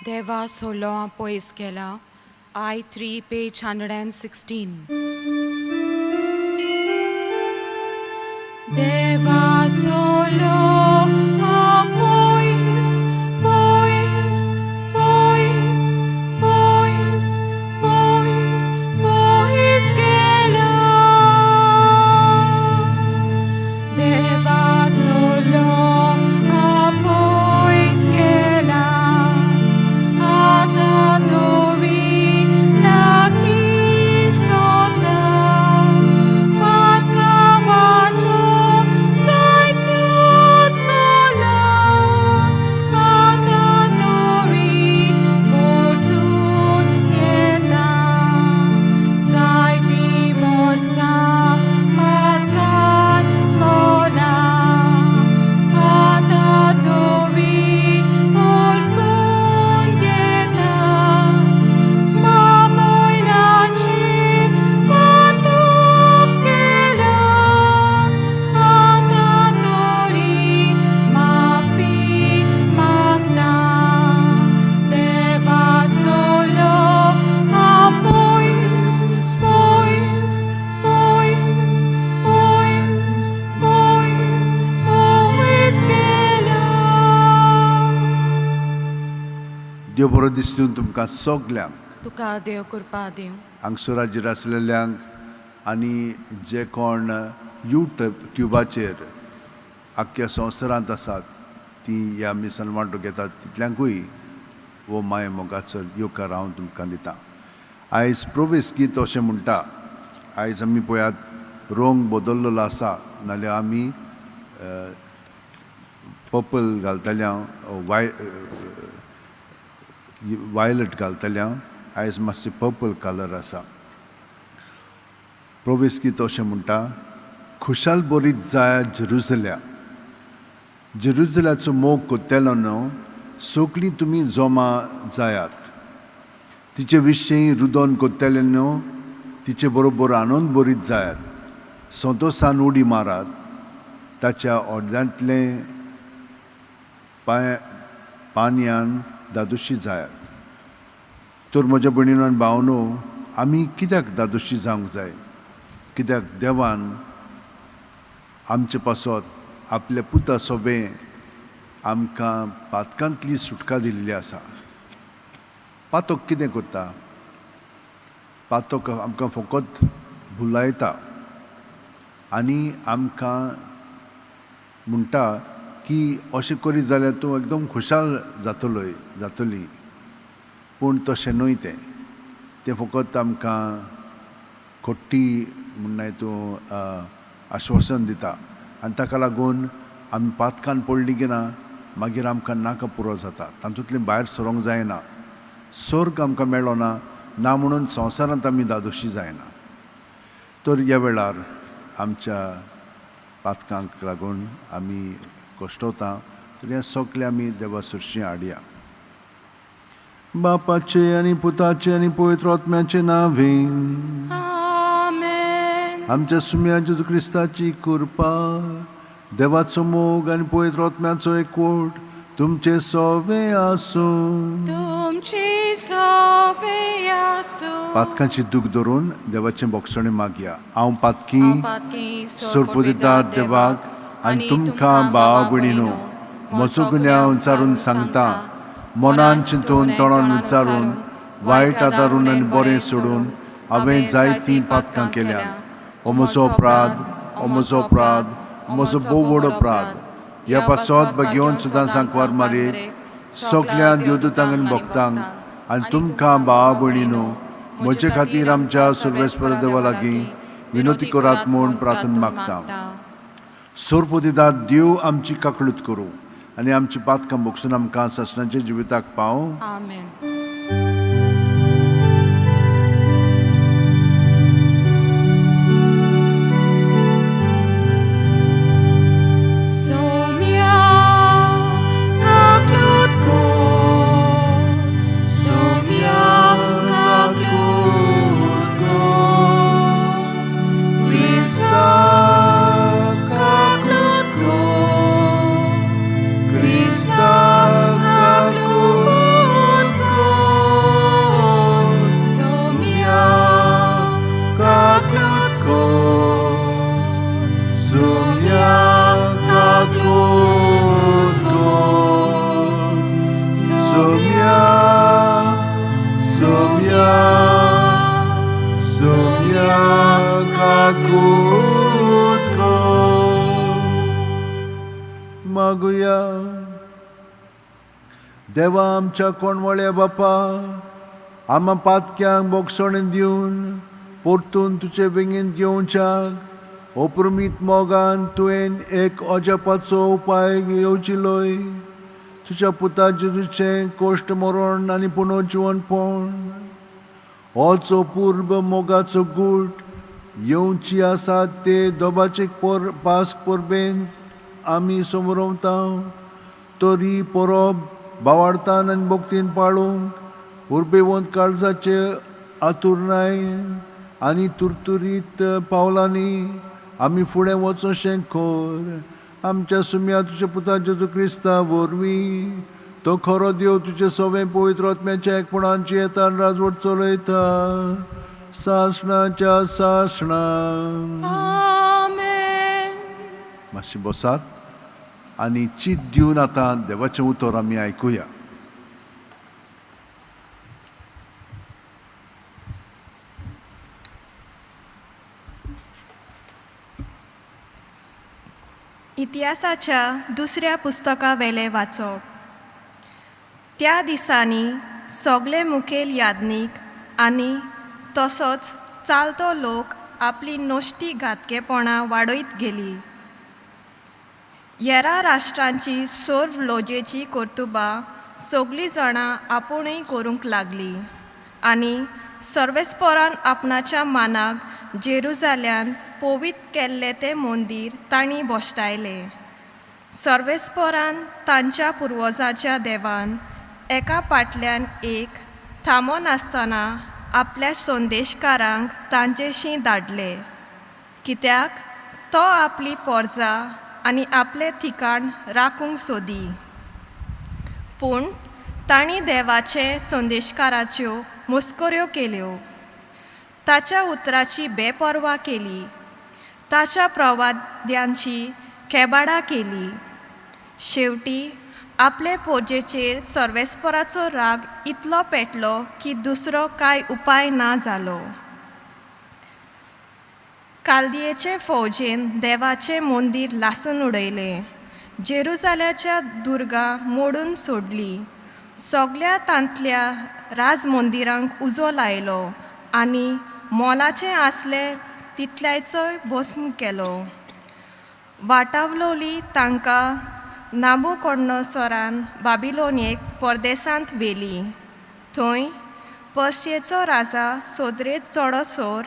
देवा सोलो पयस गेला, I 3 page 116. देवा सोलो पयस पयस पयस पयस पयस पयस गेला, देवा सोलो पयस गेला, आतां तरी लागीं सोदता, पातका वाटो जायत्यो चल्ला, आतां तरी परतून येता, जायतीं वर्सां पातकान भोंवला, आतां तरी वळखून घेता, बाबुलाचेर पातक केलां, आतां तरी माफी मागता, देवा सोलो पयस पयस पयस पयस पयस पयस गेला. देव बरो दिसून तुमकां सगल्यांक. तुका देव कृपा दिवं. हांगसर हाजीर आसलेल्यांक आनी जे कोण युट्यूब ट्युबाचेर आख्ख्या संवसारांत आसात ती ह्या मिसान वांटो घेतात तितल्यांकूय हो माय मोगाचो येवकार हांव तुमकां दितां. आयज प्रोवेस गीत अशें म्हणटा. आयज आमी पळयात रंग बदल्लेलो आसा, नाल्यार आमी पर्पल घालतले, वायलट घालतले. आयज मातशें पर्पल कलर आसा. प्रोवेस गीत अशें म्हणटा, खुशाल बरीत जाय जेरुजल्या, जेरुजल्याचो मोग कोत्तेलो न्हू सगळीं तुमी जमा जायात, तिचे विशीं रुदोन कोत्तेले न्हू तिचे बरोबर आनंद बरीत जायात, संतोसान उडी मारात ताच्या अर्द्यांतले पांय पानयान दादोशी जायात. तर म्हज्या भयणीनो आनी भावनो, आमी कित्याक दादोशी जावंक जाय? कित्याक देवान आमचे पासत आपल्या पुता सोबें आमकां पातकांतली सुटका दिल्ली आसा. पातक कितें करता? पातक आमकां फकत भुलायता आनी आमकां म्हणटा की अशें करीत जाल्यार तूं एकदम खुशाल जातलोय जातली. पूण तशें न्हय. तें तें फकत आमकां खोट्टी म्हणनाय तूं आश्वासन दिता आनी ताका लागून आमी पातकान पडली की ना मागीर आमकां नाका पुरो जाता, तातूंतलें भायर सरोंक जायना, स्वर्ग आमकां मेळो ना, ना म्हणून संवसारांत आमी दादोशी जायना. तर ह्या वेळार आमच्या पातकांक लागून आमी कश्टवता, तर हें सगळें आमी देवा सुरशी हाडया. बापाचे आनी पुताचे आनी पवित्र आत्म्याचे नांवे. आमेन. आमच्या सुम्या जेजू क्रिस्ताची कृपा, देवाचो मोग आनी पवित्र आत्म्याचो एकवट तुमचे सोवे आसूं. तुमची सोवे आसूं. पातकांची दूख धरून देवाचें बोगसणें मागया. हांव पातकी पातकी सोरपुदितात देवाक आनी तुमकां भाव भयणीनो म्हजो गुन्यांव विचारून सांगता. मनान चिंतून तोंडान विचारून वायट आदारून आनी बरें सोडून हांवें जायतीं पातकां केल्यात. हो म्हजो अपराध, हो म्हजो अपराध, हो म्हजो भोव व्हड अपराध. ह्या पासत भगेवन सुद्दां सांकवार मारयेक सगल्या देवदूतांक आनी भक्तांक आनी तुमकां भावा भयणीनो म्हजे खातीर आमच्या सर्वेस्पर देवा लागीं विनवती करात म्हूण प्रार्थना मागता. सोरपोदिदार देव आमची काकळूत करूं आनी आमची पातकां भोगसून आमकां सासणाच्या जिविताक पावूं. आमेन. सोम्या काकलूत कर, सोम्या काकलूत कर, क्रिस्ता काकलूत कर, क्रिस्ता काकलूत. काकूत कर. मागुया. देवा आमच्या कोणवळ्या बापा, आमा पातक्यांक बोगसणें दिवन परतून तुजे वेंगेंत घेवच्याक अप्रमीत मोगान तुवें एक अजापाचो उपाय येवजिलोय. तुज्या पुता जेजूचें कोश्ट मरण आनी पुनर्जिवनपण होच अपूर्व मोगाचो गूट येवची आसा ते दोबाचे पोर पास परबेन आमी समरवता. तरी परब बावाडतान आनी भक्तीन पाळूंक उर्बेवंत काळजाचे आतुरनाय आनी तुरतुरीत पावलांनी आमी फुडें वचोशें कर. आमच्या सुम्या तुज्या पुता जेजू क्रिस्ता वरवीं, तो खरो देव, तुजे सवें पवित्र आत्म्याच्या एकपणान जियेता राजवट चलयता सासणाच्या सासणां. आमेन. मातशें बसात आनी चीत दिवन आतां देवाचें उतर आमी आयकुया. इतिहासाच्या दुसऱ्या पुस्तका वेलें वाचप. त्या दिसांनी सगळे मुखेल याज्ञीक आनी तसोच चालतो लोक आपली नश्टी घातकेपणां वाडयत गेली. येरा राष्ट्रांची सर्व लजेचीं कर्तुबां सगळीं जाणां आपुणूय करूंक लागलीं आनी सर्वेस्परान आपणाच्या मानाक जेरुजाल्यांत पवित्र केल्लें तें मंदीर तांणी भश्टायलें. सर्वेस्परान तांच्या पुर्वजाच्या देवान एका पाटल्यान एक थांबनासतना आपल्या संदेशकारांक तांचेशी धाडले, कित्याक तो आपली पोरजा आनी आपलें ठिकाण राखूंक सोदी. पूण तांणी देवाचे संदेशकाराच्यो मस्कऱ्यो केल्यो, ताच्या उतराची बेपर्वा केली, ताच्या प्रवाद्यांची खेबाडां केली. शेवटी आपले पोजेचेर सर्वेस्पराचो राग इतलो पेटलो की दुसरो कांय उपाय ना जालो. कालदियेचे फौजेन देवाचें मंदीर लासून उडयलें, जेरुजाल्याच्या दुर्गां मोडून सोडलीं, सगल्या तांतल्या राजमंदिरांक उजो लायलो आनी मोलाचें आसलें तितल्याचोय भस्म केलो. वाटावलोली तांकां नाबुकोडनोसरान बाबिलोनियेक परदेसांत व्हेली. थंय पर्शियेचो राजा सोदरेत चडसर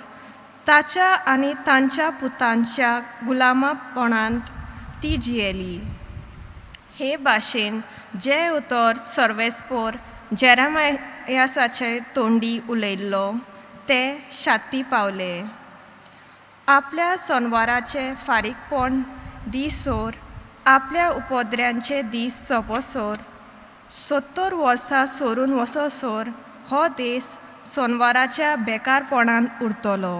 ताच्या आनी तांच्या पुतांच्या गुलामापणांत ती जियेली. हे भाशेन जें उतर सर्वेस्पोर जेरामायासाचे तोंडी उलयल्लो तें शाती पावलें. आपल्या सनवाराचें फारीकपण दीसोर आपल्या उपद्र्यांचे दीस सोंपोसर 70 वर्सां सरून वसोसर हो देस सोनवाराच्या बेकारपणान उरतलो.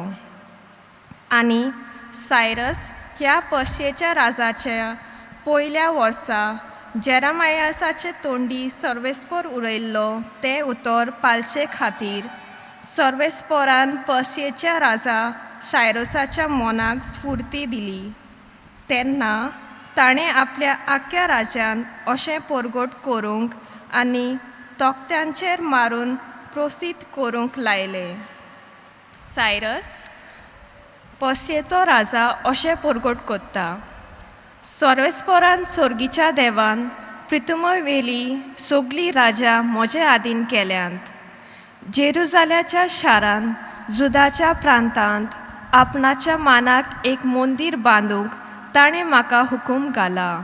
आनी सायरस ह्या पर्शियेच्या राजाच्या पयल्या वर्सा जेरामायासाचे तोंडी सर्वेस्पोर उलयल्लो तें उतर पालचे खातीर सर्वेस्पोरान पर्शियेच्या राजा सायरसाच्या मनाक स्फुर्ती दिली. तेन्ना ताणें आपल्या आख्ख्या राज्यांत अशें परगट करूंक आनी तोखत्यांचेर मारून प्रसिद्ध करूंक लायलें, सायरस पर्शियेचो राजा अशें परगट करता, सर्वेस्परान सोर्गीच्या देवान प्रितुमवेली सगळीं राजा म्हजे आदीन केल्यांत. जेरुजाल्याच्या शारांत जुदाच्या प्रांतांत आपणाच्या मानाक एक मंदीर बांदूंक ताणें म्हाका हुकूम घाला.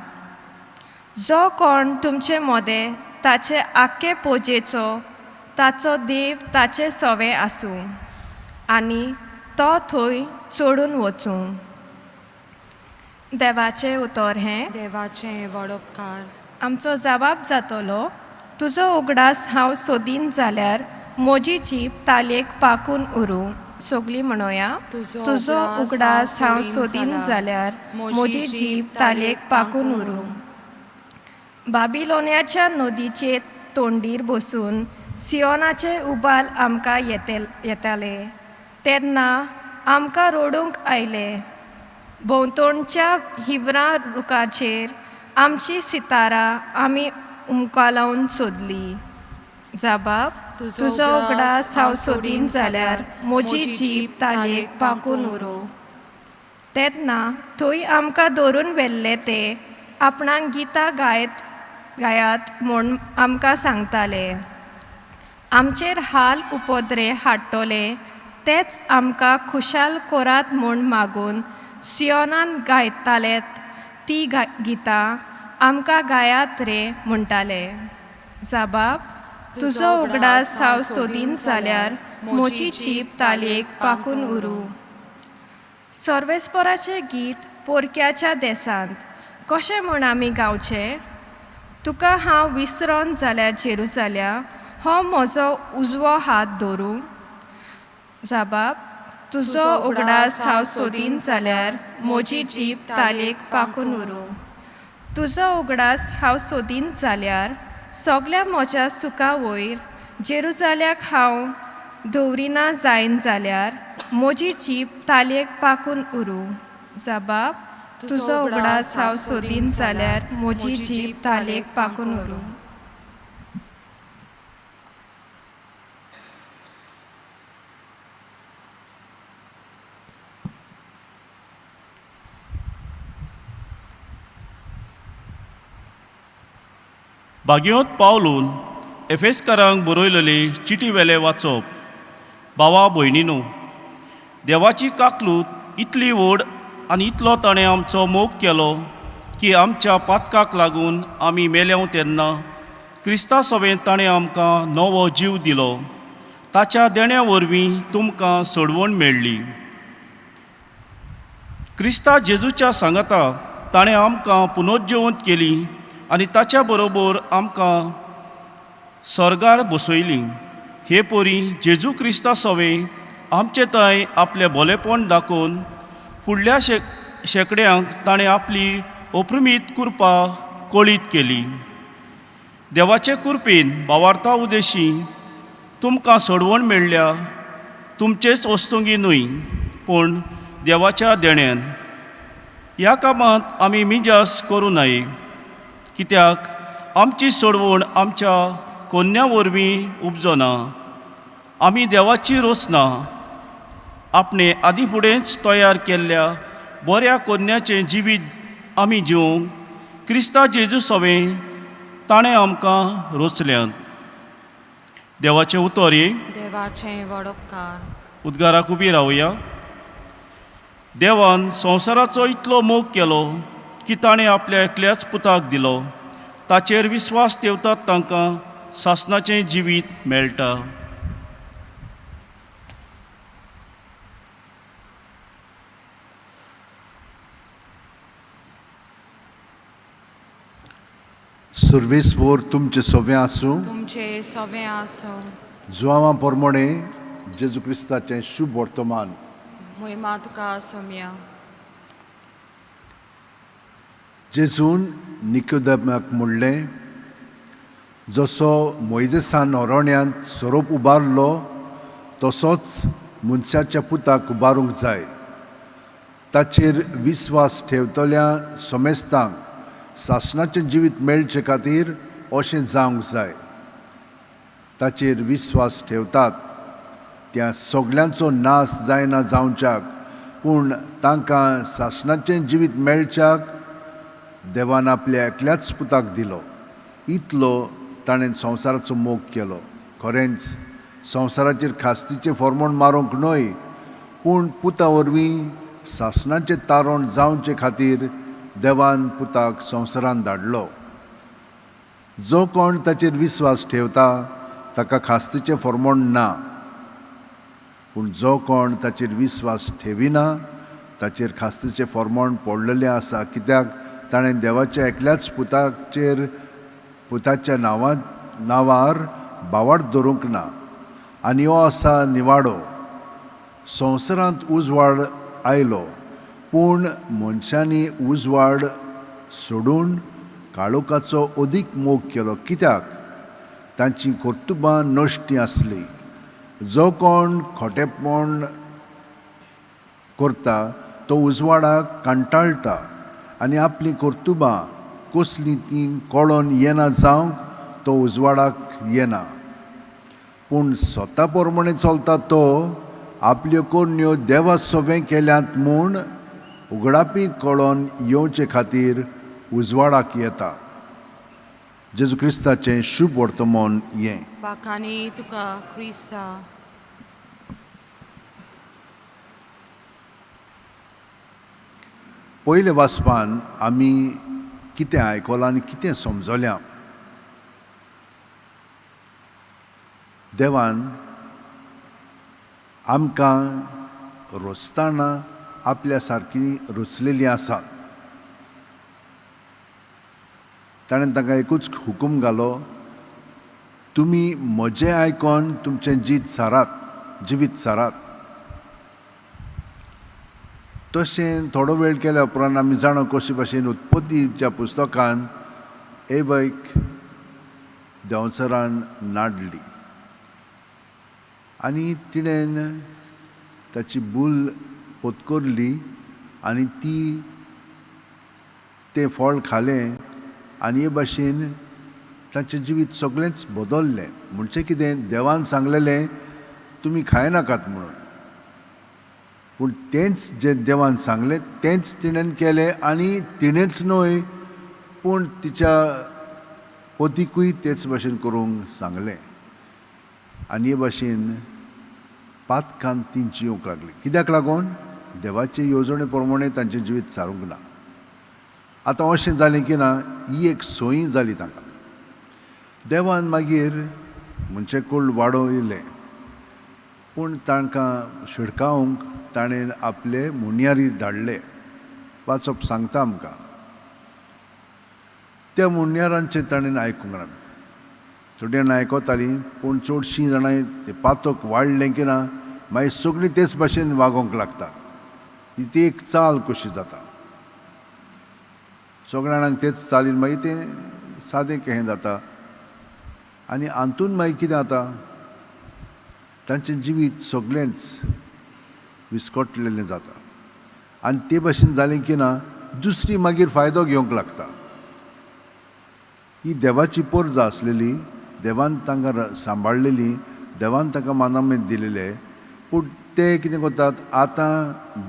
जो कोण तुमचे मदें ताचे आख्खे पोजेचो ताचो देव ताचें सवें आसूं आनी तो थंय चडून वचूं. देवाचें उतर हें. देवाचें वडोपकार. आमचो जबाब जातलो, तुजो उगडास हांव सोदीन जाल्यार म्हजी जीब तालयेक पाकून उरूं. सगलीं म्हणोया, तुजो उगडास हांव सोदीन जाल्यार म्हजी जीब तालयेक पाकून उरूं. बाबिलोन्याच्या नदीचे तोंडीर बसून सियोनाचे उबाल आमकां येताले तेन्ना आमकां रोडूंक आयलें. भोंवतणच्या हिवरां रुखाचेर आमची सितारां आमी उमकालावन सोदली. जाबाब, तुजो उगडास हांव सोदीन जाल्यार म्हजी जीब तालयेक पाकून उरूं. तेन्ना थंय आमकां धरून व्हेल्ले ते आपणाक गितां गायत गायात म्हूण आमकां सांगताले. आमचेर हाल उपद्रे हाडटले तेच आमकां खुशाल करात म्हूण मागून सियोनान गायताले ती गितां आमकां गायात रे म्हणटाले. जाबाब, तुजो उगडास हांव सोदीन जाल्यार म्हजी जीब तालयेक पाकून उरूं. सर्वेस्पराचें गीत पोरक्याच्या देसांत कशें म्हूण आमी गावचें? तुका हांव विसरोन जाल्यार जेरुजाल्या हो म्हजो उजवो हात धरूं. जाबाब, तुजो उगडास हांव सोदीन जाल्यार म्हजी जीब तालयेक पाकून उरूं. तुजो उगडास हांव सोदीन जाल्यार सगल्या म्हज्या सुखा वयर जेरुजाल्याक हांव दवरिना जायन जाल्यार म्हजी जीब तालयेक पाकून उरूं. जाबाब, तुजो उगडास हांव सोदीन जाल्यार म्हजी जीब तालयेक पाकून उरूं. बागियोत पावलून एफेस्करांक बरयलेली चिटी वेले वाचप. भावा भयणीनो, देवाची काकलूत इतली व्हड आनी इतलो ताणें आमचो मोग केलो की आमच्या पातकाक लागून आमी मेल्याव तेन्ना क्रिस्ता सवें ताणें आमकां नवो जीव दिलो. ताच्या देण्या वरवीं तुमकां सोडवण मेळ्ळी. क्रिस्ता जेजूच्या सांगाता ताणें आमकां पुनोज्जेवंत केली आनी ताच्या बरोबर आमकां स्वर्गार बसयली. हे परी जेजू क्रिस्ता सवें आमचे थंय आपलें भोलेपण दाखोवन फुडल्या शेंकड्यांक ताणें आपली अप्रमीत कृपा कळीत केली. देवाचे कृपेन भावार्था उदेशी तुमकां सोडवण मेळ्ळ्या, तुमचेच वस्तुंगी न्हय पूण देवाच्या देण्यान. ह्या कामांत आमी मिजास करूं नये, कित्याक आमची सोडवण आमच्या कोन्या वरवीं उपजना. आमी देवाची रचना आपणे आदी फुडेंच तयार केल्ल्या बऱ्या कोन्याचें जिवीत आमी जिवंक क्रिस्ता जेजू सवें ताणें आमकां रचल्यात. देवाचें उतर हें. देवाचें वडोपकार. उद्गाराक उबी रावया. देवान संवसाराचो इतलो मोग केलो की ताणें आपल्या एकल्याच पुताक दिलो. ताचेर विस्वास ठेवतात तांकां सासणाचें जिवीत मेळटा. सर्वेस्पोर तुमचें सोवें आसूं. तुमचे सवें आसूं. जुआंवा पोरमोणे जेजू क्रिस्ताचें शुभ वर्तमान. मोहिमा तुका सोम्या. जेजून निकोदमाक म्हणलें, जसो मोयजेसान अरण्यांत सोरोप उबारलो तसोच मनशाच्या पुताक उबारूंक जाय. ताचेर विस्वास ठेवतल्या समेस्तांक सासणाचें जिवीत मेळचे खातीर अशें जावंक जाय. ताचेर विस्वास ठेवतात त्या सगल्यांचो नाश जायना जावच्याक, पूण तांकां सासणाचें जिवीत मेळच्याक देवान आपल्या एकल्याच पुताक दिलो. इतलो ताणें संवसाराचो मोग केलो. खरेंच संवसाराचेर खास्तीचें फॉर्मोण मारूंक न्हय, पूण पुता वरवीं सासणाचें तारण जावचे खातीर देवान पुताक संवसारान धाडलो. जो कोण ताचेर विस्वास ठेवता ताका खास्तीचें फॉर्मोण ना, पूण जो कोण ताचेर विस्वास ठेविना ताचेर खास्तीचें फॉर्मोण पडलेलें आसा, कित्याक ताणें देवाच्या एकल्याच पुताचेर पुताच्या नांवार भावार्थ धरूंक ना. आनी हो आसा निवाडो. संवसारांत उजवाड आयलो, पूण मनशांनी उजवाड सोडून काळोखाचो अदीक मोग केलो, कित्याक तांची कर्तुबां नश्टी आसली. जो कोण खोटेपण करता तो उजवाडाक कंटाळटा आनी आपलीं कर्तुबां कसलीं तीं कळोन येना जावंक तो उजवाडाक येना. पूण स्वता प्रमाणे चलता तो आपल्यो करण्यो देवा सवें केल्यात म्हूण उगडापी कळोन येवचे खातीर उजवाडाक येता. जेजू क्रिस्ताचें शुभ वर्तमान हें. बाकांनी तुका क्रिस्ता. पयले वाचपान आमी कितें आयकलां आनी कितें समजल्या? देवान आमकां रचतना आपल्या सारकी रचलेली आसात. ताणें तांकां एकूच हुकूम घालो, तुमी म्हजें आयकोन तुमचें जीत सारात, जिवीत सारात. तशें थोडो वेळ केल्या उपरांत आमी जाणा कशे भाशेन उत्पत्तीच्या पुस्तकान एबयक देंवचारान नाडली आनी तिणेन ताची भूल पोतकोरली आनी ती तें फळ खालें आनी हे भाशेन ताचें जिवीत सगळेंच बदल्लें. म्हणचें कितें, देवान सांगलेलें तुमी खायनाकात म्हणून, पूण तेंच जें देवान सांगलें तेंच तिणेन केलें. आनी तिणेंच न्हय पूण तिच्या पतीकूय तेच भाशेन करूंक सांगलें. आनी हे भाशेन पातकान ती जिवंक लागली. कित्याक लागून? देवाचे येवजणे प्रमाणे तांचें जिवीत सारूंक ना. आतां अशें जालें की ना, ही एक सोयी जाली तांकां. देवान मागीर मनशे कूळ वाडयलें, पूण तांकां शिडकावंक ताणें आपले मुनियारी धाडले. वाचप सांगता आमकां त्या मुनियारांचें ताणें आयकूंक ना. थोडी जाणां आयकतालीं, पूण चडशीं जाणां ते पातक वाडलें की ना मागीर सगळीं तेच भाशेन वागोवंक लागतात. ती एक चाल कशी जाता, सगळ्या जाणांक तेच चालीन मागीर तें सादें कहें जाता. आनी हातून मागीर कितें जाता, तांचें जिवीत सगळेंच विस्कटलेलें जाता. आनी ते भाशेन जालें की ना दुसरी मागीर फायदो घेवंक लागता. ही देवाची पोरजा आसलेली, देवान तांकां सांबाळलेली, देवान तांकां मानामेत दिलेले, पूण ते कितें करतात आतां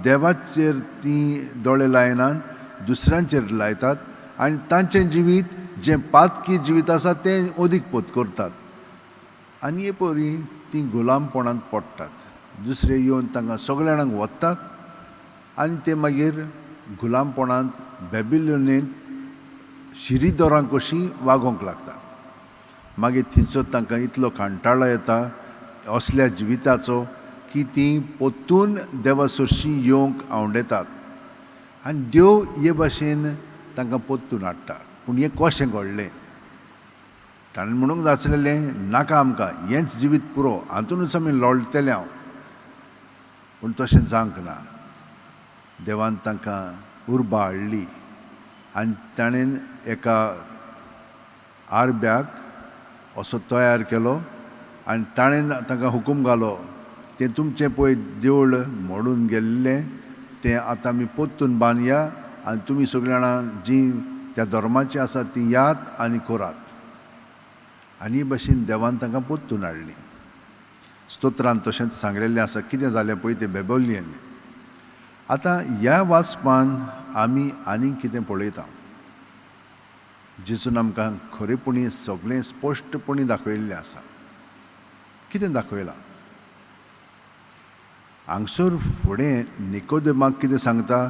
देवाचेर तीं दोळे लायनात, दुसऱ्यांचेर लायतात आनी तांचें जिवीत जें पातकी जिवीत आसा तें अदीक पोत करतात. आनी हे परी तीं गुलामपणांत पडटात. दुसरे येवन तांकां सगळ्या जाणांक वतात आनी ते मागीर गुलामपणांत बेबिलोनींत शिरीदोरां कशीं वागोवंक लागतात. मागीर थंयचो तांकां इतलो कंटाळो येता असल्या जिविताचो की तीं परतून देवा सरशीं येवंक आंवडेतात आनी देव हे भाशेन तांकां परतून हाडटा. पूण हें कशें घडलें? ताणें म्हणूंक नासलेलें नाका आमकां हेंच जिवीत पुरो, हातूनच आमी लोळटले हांव. पूण तशें जावंक ना. देवान तांकां उर्बा हाडली आनी ताणें एका आरब्याक असो तयार केलो आनी ताणें तांकां हुकूम घालो, तें तुमचें पळय देवूळ मोडून गेल्लें तें आतां आमी परतून बांदया आनी तुमी सगळीं जाणां जीं त्या धर्माचीं आसात तीं यात आनी करात. आनी हे भाशेन देवान तांकां परतून हाडलीं. स्तोत्रान तशेंच सांगलेलें आसा कितें जालें पळय तें बेबोलियन. आतां ह्या वाचपान आमी आनीक कितें पळयता, जेजून आमकां खरेपणी सगळें स्पश्टपणी दाखयल्लें आसा. कितें दाखयलां हांगसर फुडें निकोदेमाक कितें सांगता,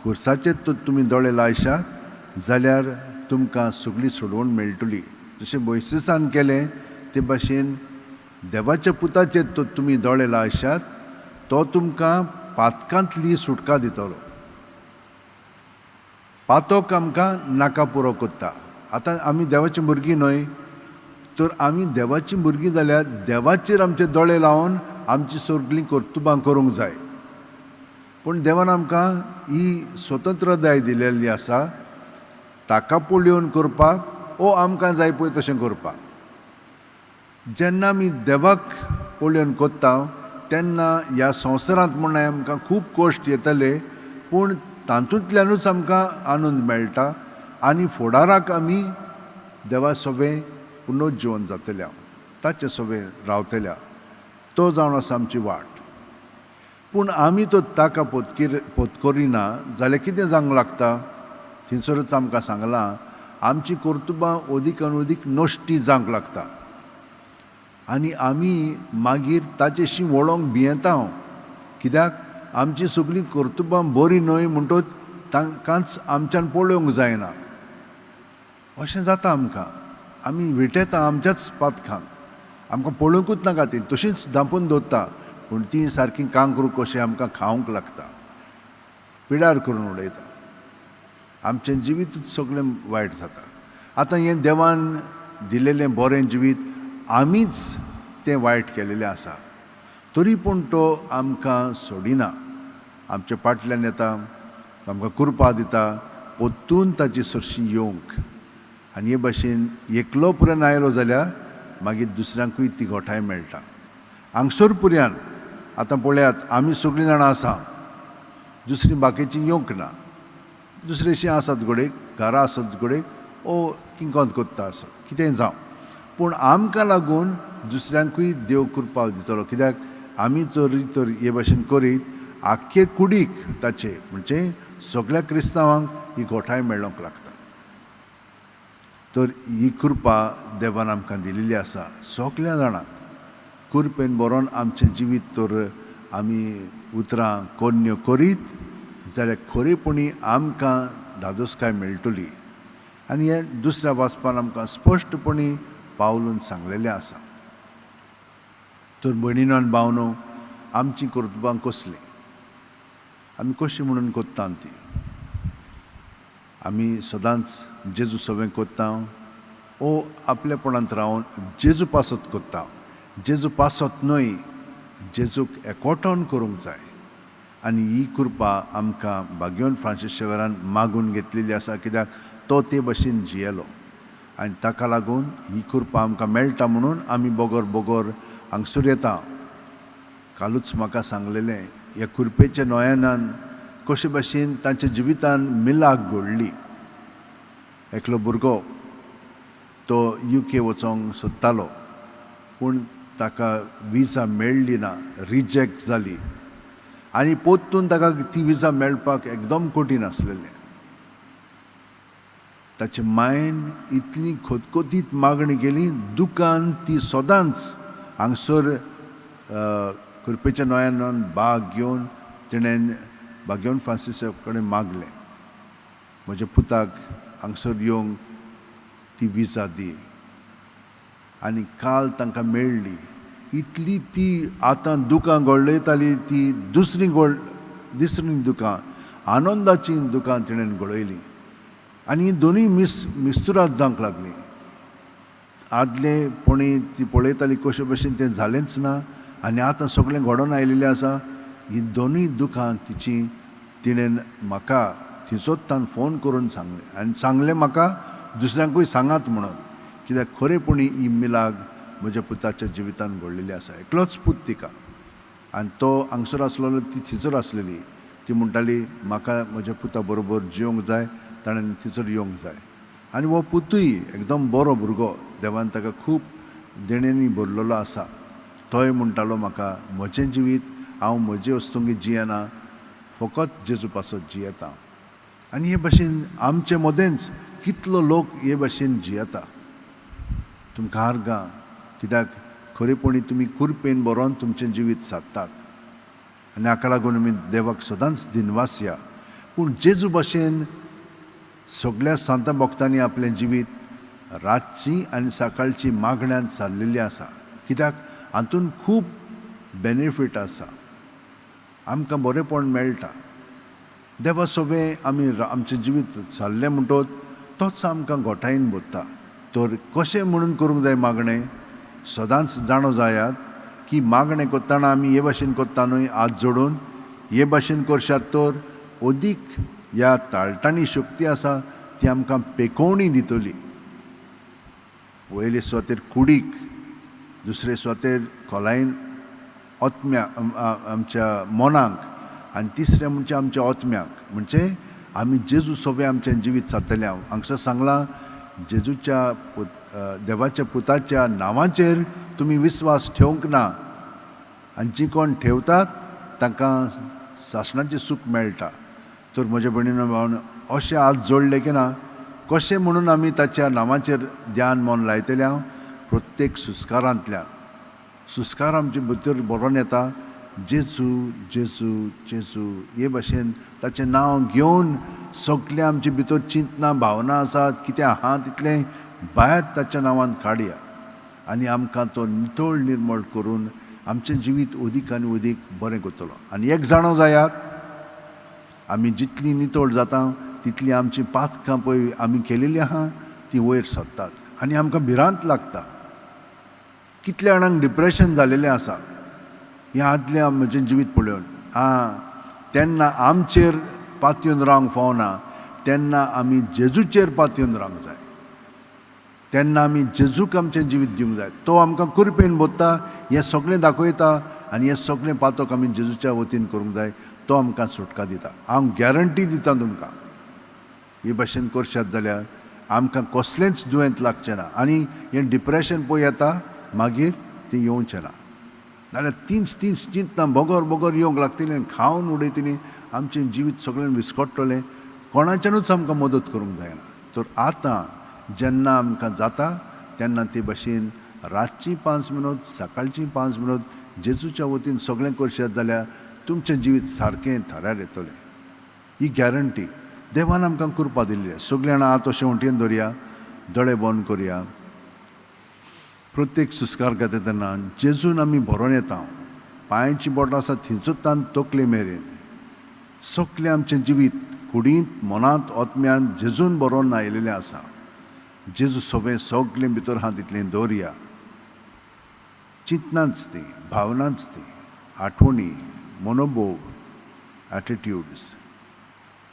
खुर्साचेर तर तुमी दोळे लायशात जाल्यार तुमकां सगळी सोडवण मेळटली. जशें मोयसेसान केलें ते भाशेन देवाच्या पुताचेर तर तुमी दोळे लायशात तो तुमकां पातकांतली सुटका दितलो. पातक आमकां नाका पुरो करता. आतां आमी देवाची भुरगीं न्हय, तर आमी देवाची भुरगीं जाल्यार देवाचेर आमचे दोळे लावन आमची सगळीं कर्तुबां करूंक जाय. पूण देवान आमकां ही स्वतंत्रताय दिलेली आसा ताका पळोवन करपाक ओ आमकां जाय पळय तशें करपाक. जेन्ना आमी देवाक पळोवन करता तेन्ना ह्या संवसारांत म्हूण आमकां खूब कश्ट येतले, पूण तातूंतल्यानूच आमकां आनंद मेळटा आनी फुडाराक आमी देवा सवें पुनर्जिवन जातल्या, ताचे सवें रावतल्या. तो जावन आसा आमची वाट. पूण आमी तो ताका पोतकरिना जाल्यार कितें जावंक लागता? थंयसरूच आमकां सांगलां, आमची कर्तुबां अदीक आनी अदीक नश्टी जावंक लागता आनी आमी मागीर ताचेशी वळोंक भियेता. कित्याक आमची सगळीं कर्तुबां बरीं न्हय म्हणटच तांकांच आमच्यान पळोवंक जायना. अशें जाता आमकां, आमी विटेता आमच्याच पातखान, आमकां पळोवंकूच नाका, ती तशींच धांपून दवरता, पूण ती सारकी कांक्रू कशें आमकां खावंक लागता, पिडार करून उडयता. आमचें जिवीतूच सगळें वायट जाता. आतां हें देवान दिलेलें बरें जिवीत आमीच तें वायट केलेलें आसा, तरी पूण तो आमकां सोडिना, आमच्या फाटल्यान येता, आमकां कृपा दिता परतून ताची सरशी येवंक. आनी हे भाशेन एकलो पुरान आयलो जाल्यार मागीर दुसऱ्यांकूय ती गोठाय मेळटा. हांगसर पुऱ्यान आतां पळयात, आमी सगळीं जाणां आसा, दुसरीं बाकीचीं येवंक ना. दुसरेशीं आसात घडये, घरा आसत घडये, ओ किंकोत कोत्ता आसत, कितेंय जावं, पूण आमकां लागून दुसऱ्यांकूय देव कृपा दितलो. कित्याक आमी जरी तर हे भाशेन करीत आख्खे कुडीक ताचे म्हणजे सगळ्या क्रिस्तांवांक ही गोठाय मेळोंक लागता. तर ही कृपा देवान आमकां दिलेली आसा सगल्या जाणांक. कृपेन बरोवन आमचें जिवीत तर आमी उतरां कोन्न्यो करीत जाल्यार खरेपणी आमकां धादोसकाय मेळटली. आनी हें दुसऱ्या वाचपान आमकां स्पश्टपणी पावलून सांगलेलें आसा. तर भयणीनो आनी भावनो, आमचीं कर्तुबां कसलीं, आमी कशीं म्हणून कोत्ता ती? आमी सदांच जेजू सवें कोत्ता ओ आपलेपणांत रावन जेजू पासत कोत्ता? जेजू पासत न्हय, जेजूक एकोटोन करूंक जाय. आनी ही कृपा आमकां भाग्योन फ्रांसीस शेवरान मागून घेतलेली आसा, कित्याक तो ते भशेन जियेलो आनी ताका लागून ही कृपा आमकां मेळटा म्हणून आमी बोगोर बोगोर हांगसर येता. कालूच म्हाका सांगलेलें, ह्या कृपेच्या नोयनान कशे भशेन तांच्या जिवितान मिलाक घडली. एकलो भुरगो तो युके वचोंक सोदतालो, पूण ताका विजा मेळ्ळी ना, रिजेक्ट जाली आनी परतून ताका ती विजा मेळपाक एकदम कठीण आसलेलें. ताचे मायन इतली खोतखोतीत मागणी केली, दुकान ती सदांच हांगसर कृपेच्या नोयान बाग घेवन तिणें बागेवन फ्रांसिसा कडेन मागलें, म्हज्या पुताक हांगसर येवंक ती विजा दी. आनी काल तांकां मेळ्ळी. इतली ती आतां दुकां गळयताली, ती दुसरी दुसरी दुकां आनंदाची दुकां तिणें गळयलीं आनी ही दोनूय मिस्तुरात जावंक लागलीं. आदले पणी ती पळयताली कशे भशेन तें जालेंच ना आनी आतां सगळें घडोवन आयिल्लें आसा. ही दोनूय दुकां तिची तिणें म्हाका थंयसोत्तान फोन करून सांगलें आनी सांगलें म्हाका दुसऱ्यांकूय सांगात म्हणून, कित्याक खरेपणी ही मिलाग म्हज्या पुताच्या जिवितान घडलेली आसा. एकलोच पूत तिका आनी तो हांगसर आसलेलो, ती थंयसर आसलेली. ती म्हणटाली म्हाका म्हज्या पुता बरोबर जिवंक जाय, ताणें थंयसर येवंक जाय. आनी हो पुतूय एकदम बरो भुरगो, देवान ताका खूब देण्यांनी भरलेलो आसा. तोय म्हणटालो म्हाका म्हजें जिवीत हांव म्हजे वस्तुंगी जियेना, फकत जेजू पासत जियेता. आनी हे भाशेन आमचे मदेंच कितलो लोक हे भाशेन जियेता. तुमकां आर्गां, कित्याक खरेपणी तुमी कुरपेन बरोवन तुमचें जिवीत सादतात आनी हाका लागून आमी देवाक सदांच दिनवासया. पूण जेजू भाशेन सगळ्या सांता भक्तांनी आपलें जिवीत रातची आनी सकाळची मागण्यान सारलेली आसा, कित्याक हातून खूब बेनिफीट आसा, आमकां बरेंपण मेळटा. देवा सोबें आमी आमचें जिवीत सारलें म्हणटोच तोच आमकां गोठायेन भरता. तर कशें म्हणून करूंक जाय मागणें? सदांच जाणो जायात की मागणें करतना आमी हे भाशेन करता न्हय, हात जोडून हे भाशेन करशात तर अदीक ह्या ताळटांनी शक्ती आसा ती आमकां पेकोवणी दितली. पयले सुवातेर कुडीक, दुसरे सुवातेर खोलायेन आत्म्या आमच्या मनाक आनी तिसरें म्हणजे आमच्या आत्म्याक. म्हणजे आमी जेजू सगळें आमचें जिवीत सारतलें. हांगसर सांगलां जेजूच्या देवाच्या पुताच्या नांवाचेर तुमी विस्वास ठेवंक ना आनी जी कोण ठेवतात तांकां सासणाचें सूख मेळटा. तर म्हज्या भयणीन भावन अशें हात जोडले की ना कशें म्हणून आमी ताच्या नांवाचेर ध्यान मन लायतले. हांव प्रत्येक सुस्कारांतल्यान सुस्कार आमचे भितर बरोवन येता जेजू जेजू जेजू हे भाशेन ताचें नांव घेवन सगळें आमचे भितर चिंतना भावना आसात कितें आहा तितलें भायर ताच्या नांवान काडया आनी आमकां तो नितळ निर्मळ करून आमचें जिवीत अदीक आनी अदीक बरें करतलो. आनी एक जाणो जायात, आमी जितली नितळ जाता तितली आमची पातकां पळय आमी केलेली आहा ती वयर सरतात आनी आमकां भिरांत लागता. कितल्या जाणांक डिप्रेशन जालेलें आसा हें आदलें म्हजें जिवीत पळोवन. आं, तेन्ना आमचेर पातयेवन रावंक फावना, तेन्ना आमी जेजूचेर पातयेवन रावंक जाय. तेन्ना आमी जेजूक आमचें जिवीत दिवंक जाय. तो आमकां कृपेन बोत्ता, हें सगळें दाखयता आनी हें सगळें पातक आमी जेजूच्या वतीन करूंक जाय. तो आमकां सुटका दिता. हांव गॅरंटी दिता तुमकां, हे भाशेन करशात जाल्यार आमकां कसलेंच दुयेंत लागचें ना आनी हें डिप्रेशन पळय येता मागीर तें येवचें ना. नाल्यार तींच तींच चिंतना बगर बगर येवंक लागतलीं, खावन उडयतलीं, आमचें जिवीत सगळें विस्कटतलें. कोणाच्यानूच आमकां मदत करूंक जायना. तर आतां जेन्ना आमकां जाता तेन्ना ते भाशेन रातची 5 मिनट सकाळची 5 मिनट जेजूच्या वतीन सगळें करशात जाल्यार तुमचें जिवीत सारकें थाऱ्यार येतलें. ही गॅरंटी देवान आमकां कृपा दिल्ली. सगळीं जाणां आतां अशें वटेन दवरया, दोळे बंद करया. प्रत्येक सुस्कार घेता तेन्ना जेजून आमी भरोन येता. पांयांची बोटां आसा थंयचो तकले मेरेन सगळें आमचें जिवीत कुडींत मनांत आत्म्यान जेजून भरोन आयिल्लें आसा. जेजू सगळें सगळें भितर आहा तितलें दवरया. चिंतनाच ती, भावनाच ती, आठवणी, मनोभोग, एटिट्यूड्स,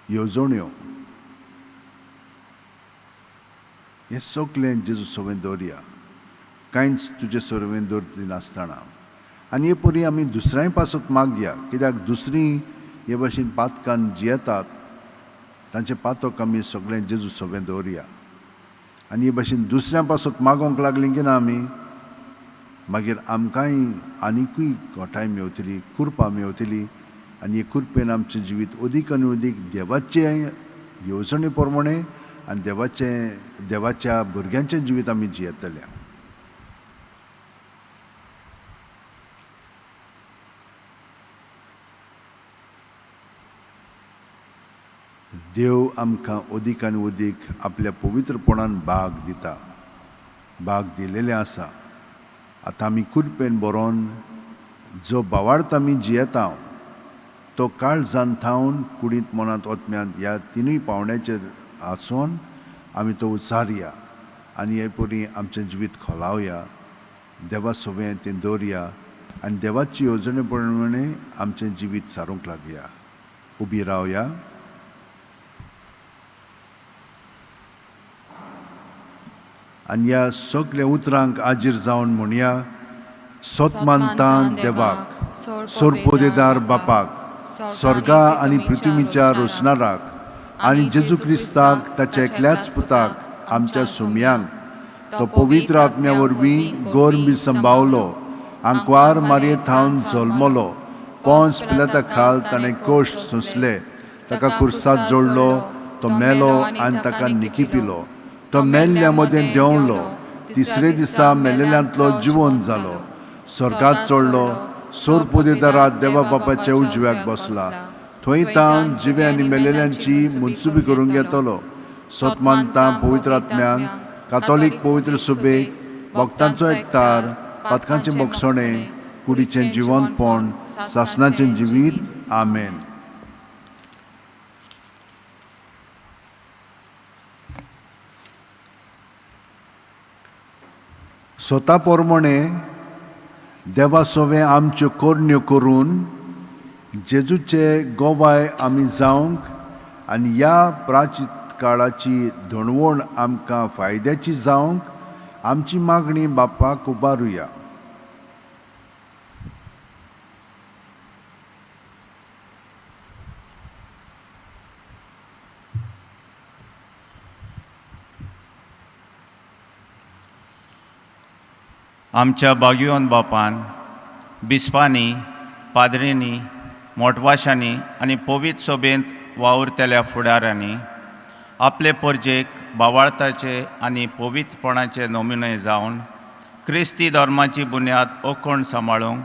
येवजण्यो, हें सगळें जेजू सगळें दवरया. कांयच तुजे सर्वें दवरिनासतना. आनी हे परी आमी दुसऱ्यांय पासत मागया, कित्याक दुसरीं हे भाशेन पातकान जियेतात तांचें पातक आमी सगळें जेजू सगळें दवरया. आनी हे भाशेन दुसऱ्यां पासत मागोंक लागलीं की ना आमी मागीर आमकांय आनिकूय घटाय मेवतली, कृपा मेवतली आनी हे कृपेन आमचें जिवीत अदीक आनी अदीक देवाचे येवजणे प्रमाणे आनी देवाच्या भुरग्यांचें जिवीत आमी जियेतले. देव आमकां अदीक आनी अदीक आपल्या पवित्रपणान भाग दिता, भाग दिलेलें आसा. आतां आमी कृपेन बरोवन जो भावार्थ आमी जियेता तो काळजान थावन कुडींत मनांत आत्म्यांत ह्या तिनूय पावण्याचेर आसून आमी तो उचारया आनी हे परी आमचें जिवीत खोलावया. देवा सवें तें दवरया आनी देवाची येवजणे प्रमाणे आमचें जिवीत सारूंक लागया. उबी रावया. आनी ह्या सगल्या उतरांक आजीर जावन म्हणया, सोत मानता देवाक, सोरपोदेदार बापाक, स्वर्गा आनी पृथ्वीच्या रोसणाराक आनी जेजू क्रिस्ताक ताच्या एकल्याच पुताक आमच्या सुम्यांक, तो पवित्र आत्म्या वरवीं गोरबी संभावलो, आंकवार मारये थावन जल्मलो, पोंस पिलाता खाल ताणें कोश्ट सोंसले, ताका खुर्सात जोडलो, तो मेलो आनी ताका निकी पिलो, तो मेल्ल्या मदें देंवलो, तिसरे दिसा मेलेल्यांतलो जिवन जालो, स्वर्गात चडलो, सोरपोदेदारात देवा बापाच्या उजव्याक बसला, थंय तावन जिवे आनी मेलेल्यांची मनसुबी करूंक येतलो. सोत मानता पवित्र आत्म्यांक, कातोलीक पवित्र सुबेक, भक्तांचो एकतार, पातकांचें मोगसणें, कुडीचें जिवनपण, सासणाचें जिवीत. आमेन. स्वता प्रमाणे देवा सवें आमच्यो करण्यो करून जेजूचे गोवाय आमी जावंक आनी ह्या प्राचीत काळाची धणवण आमकां फायद्याची जावंक आमची मागणी बापाक उबारुया. आमच्या बागयोन बापान, बिस्पांनी, पाद्रींनी, मोटवाशांनी आनी पवित्र सोबेंत वावुरतल्या फुडाऱ्यांनी आपले परजेक बावाळताचे आनी पवित्रपणाचे नमुने जावन क्रिस्ती धर्माची बुन्याद ओखण सांबाळूंक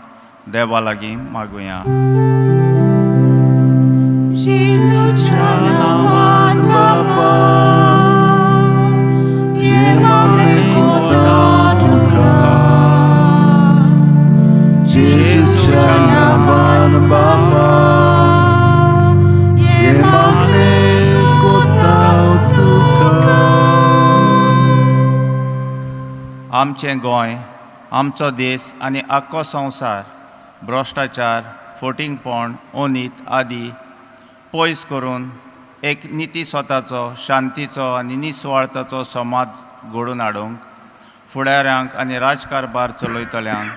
देवा लागीं मागुया. जेजूच्या नांवान बापा, हे मागणें कोता तुका. जेजूच्या नांवान बापा, हे मागणें कोता तुका. आमचें गोंय, आमचो देस आनी आख्खो संवसार भ्रश्टाचार, फोटिंगपण, अनीत आदी पयस करून एक निती स्वताचो, शांतीचो आनी निस्वार्थाचो समाज घडोवन हाडूंक फुडाऱ्यांक आनी राजकारभार चलयतल्यांक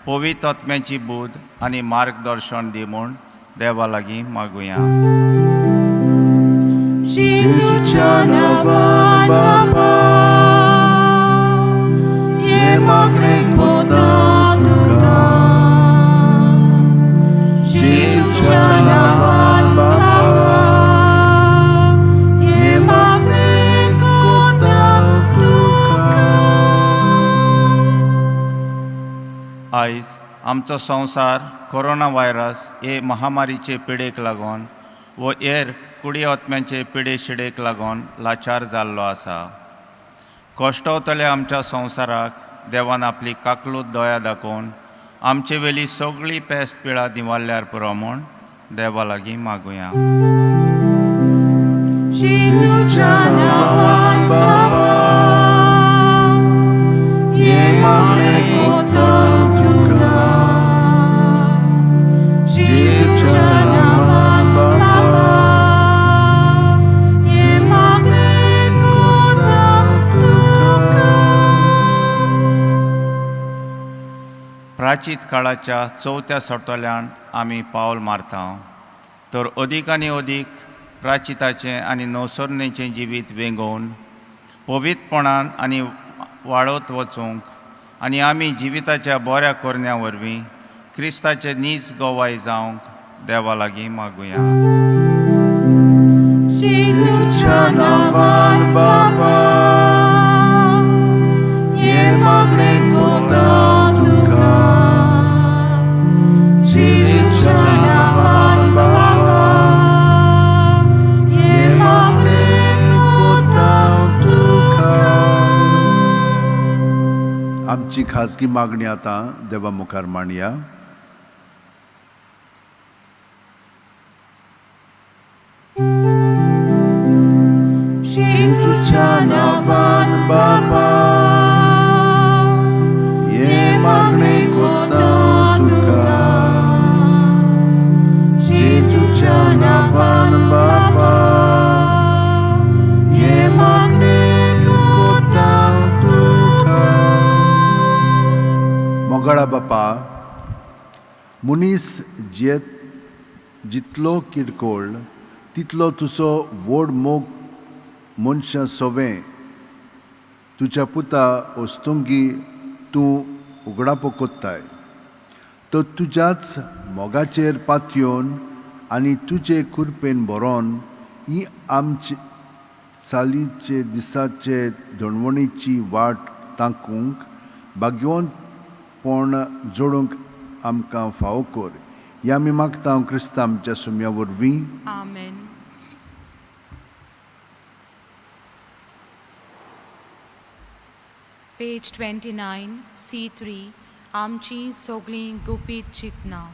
पवित्र आत्म्याची बूद आनी मार्गदर्शन दी म्हूण देवा लागीं मागुया. जेजूच्या नांवान बापा, हे मागणें कोता तुका. जेजूच्या नांवान बापा, हे मागणें कोता तुका. आयज आमचो संवसार कोरोना व्हायरस हे महामारीचे पिडेक लागून वो हेर कुडी आत्म्यांचे पिडे शिडेक लागून लाचार जाल्लो आसा. कश्टवतल्या आमच्या संवसाराक देवान आपली काकलूत दया दाखोवन आमचे वेली सगळी पेस्त पिळा निवारल्यार पुरो म्हूण देवा लागीं मागुया. जेजूच्या नांवान बापा, हे मागणें कोता तुका. जेजूच्या नांवान बापा, हे मागणें कोता तुका. प्राचीत काळाच्या चवथ्या सोटोल्यान आमी पावल मारता तर अदीक आनी अदीक प्राचिताचें आनी नवसरणेचें जिवीत वेंगोवन पवित्रपणान आनी वाडत वचूंक आनी आमी जिविताच्या बऱ्या करण्या वरवीं क्रिस्ताचे नीज गवाय जावंक देवा लागीं मागुया. जेजूच्या नांवान बापा, हे मागणें कोता तुका. जेजूच्या नांवान बापा, हे मागणें कोता तुका. आमची खाजगी मागणी आतां देवा मुखार मांडया. जेजूच्या नांवान बापा, हे मागणें कोता तुका. जेजूच्या नांवान बापा, हे मागणें कोता तुका. मोगाळा बापा, मनीस जियेत जितलो किरकोळ तितलो तुजो व्हड मोग मनशां सोवें तुज्या पुता वस्तुंगी तूं उगडापो कोत्ताय. तर तुज्याच मोगाचेर पातयेवन आनी तुजे कृपेन भरोन ही आमचे चालीचे दिसाचे दणवणीची वाट ताकूंक भाग्यवंतपण जोडूंक आमकां फावो कर. ह्या आमी मागता क्रिस्ता आमच्या सुम्या वरवीं. आमेन. पेज 29, C3, आमची सगळीं गुपीत चिंतनां.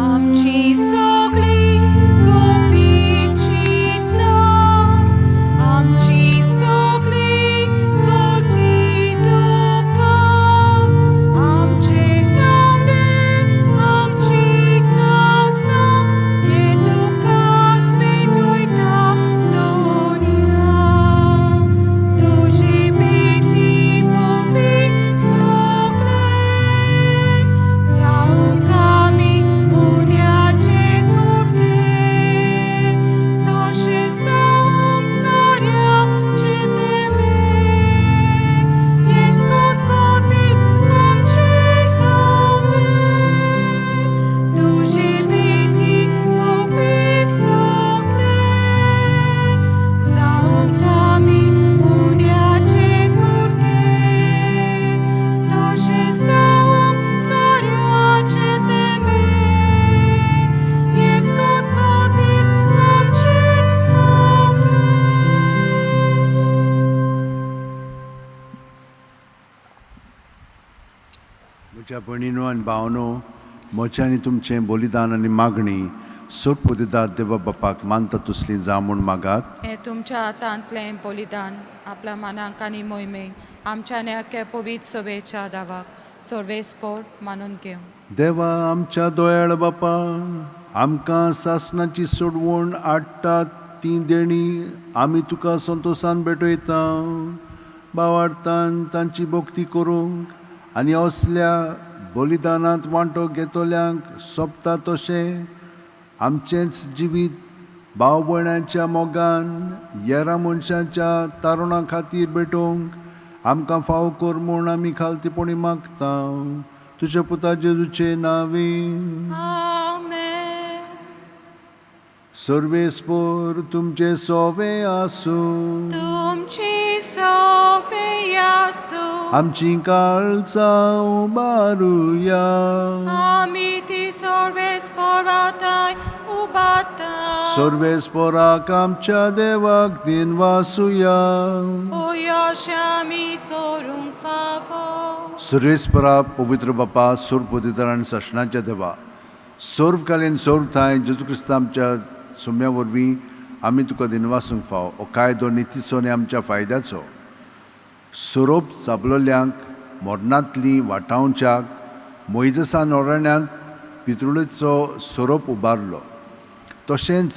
आमची सगळीं गुपीत चिंतनां, आमची सगळीं गोटी दुकां, आमचे गावणे, आमची काळजां, हे तुकाच भेटयता. म्हज्या भयणीनो आनी भावनो, म्हजें आनी तुमचें बलिदान आनी मागणी सोडपुदिदात देवा बापाक मानता तसली जावं म्हूण मागात. हें तुमच्या हातांतलें बलिदान आपल्या मनाक आनी मोहिमेक आमच्या आनी अख्ख्या पवित्र सभेच्या दावाक सर्वेस्पोर मानून घेवं. देवा आमच्या दोयाळ बापा, आमकां सासणाची सोडवण हाडटात ती देणी आमी तुका संतोसान भेटयता. बावार्थान तांची भक्ती करूंक आनी असल्या बलिदानांत वांटो घेतल्यांक सोंपता तशें आमचेंच जिवीत भाव भयणांच्या मोगान येरा मनशाच्या तारुणा खातीर भेटोवंक आमकां फावो कर म्हूण आमी खालतीपणी मागता, तुज्या पुता जेजूचे नांवें. आमेन. सर्वेस्पोर तुमचे सोवे आसूं. तुमची सोवे आसूं. आमची काळजां उबारुया. आमी ती सर्वेस्पोराताय उबारता. सर्वेस्पोराक आमच्या देवाक दिनवासुया. ओ अशें आमी करूंक फावो. सुरेस्परा पवित्र बापा, सोर आनी सासणाच्या देवा, सर्वकालीन सर्व ठांय जेजू क्रिस्ता आमच्या सुम्या वरवीं आमी तुका दिनवासूंक फाव. हो कायदो नितीचो आनी आमच्या फायद्याचो. सोरोप चाबलोल्यांक मरणांतली वाटावच्याक मोयजसान अरण्यांत पितुळेचो सोरोप उबारलो, तशेंच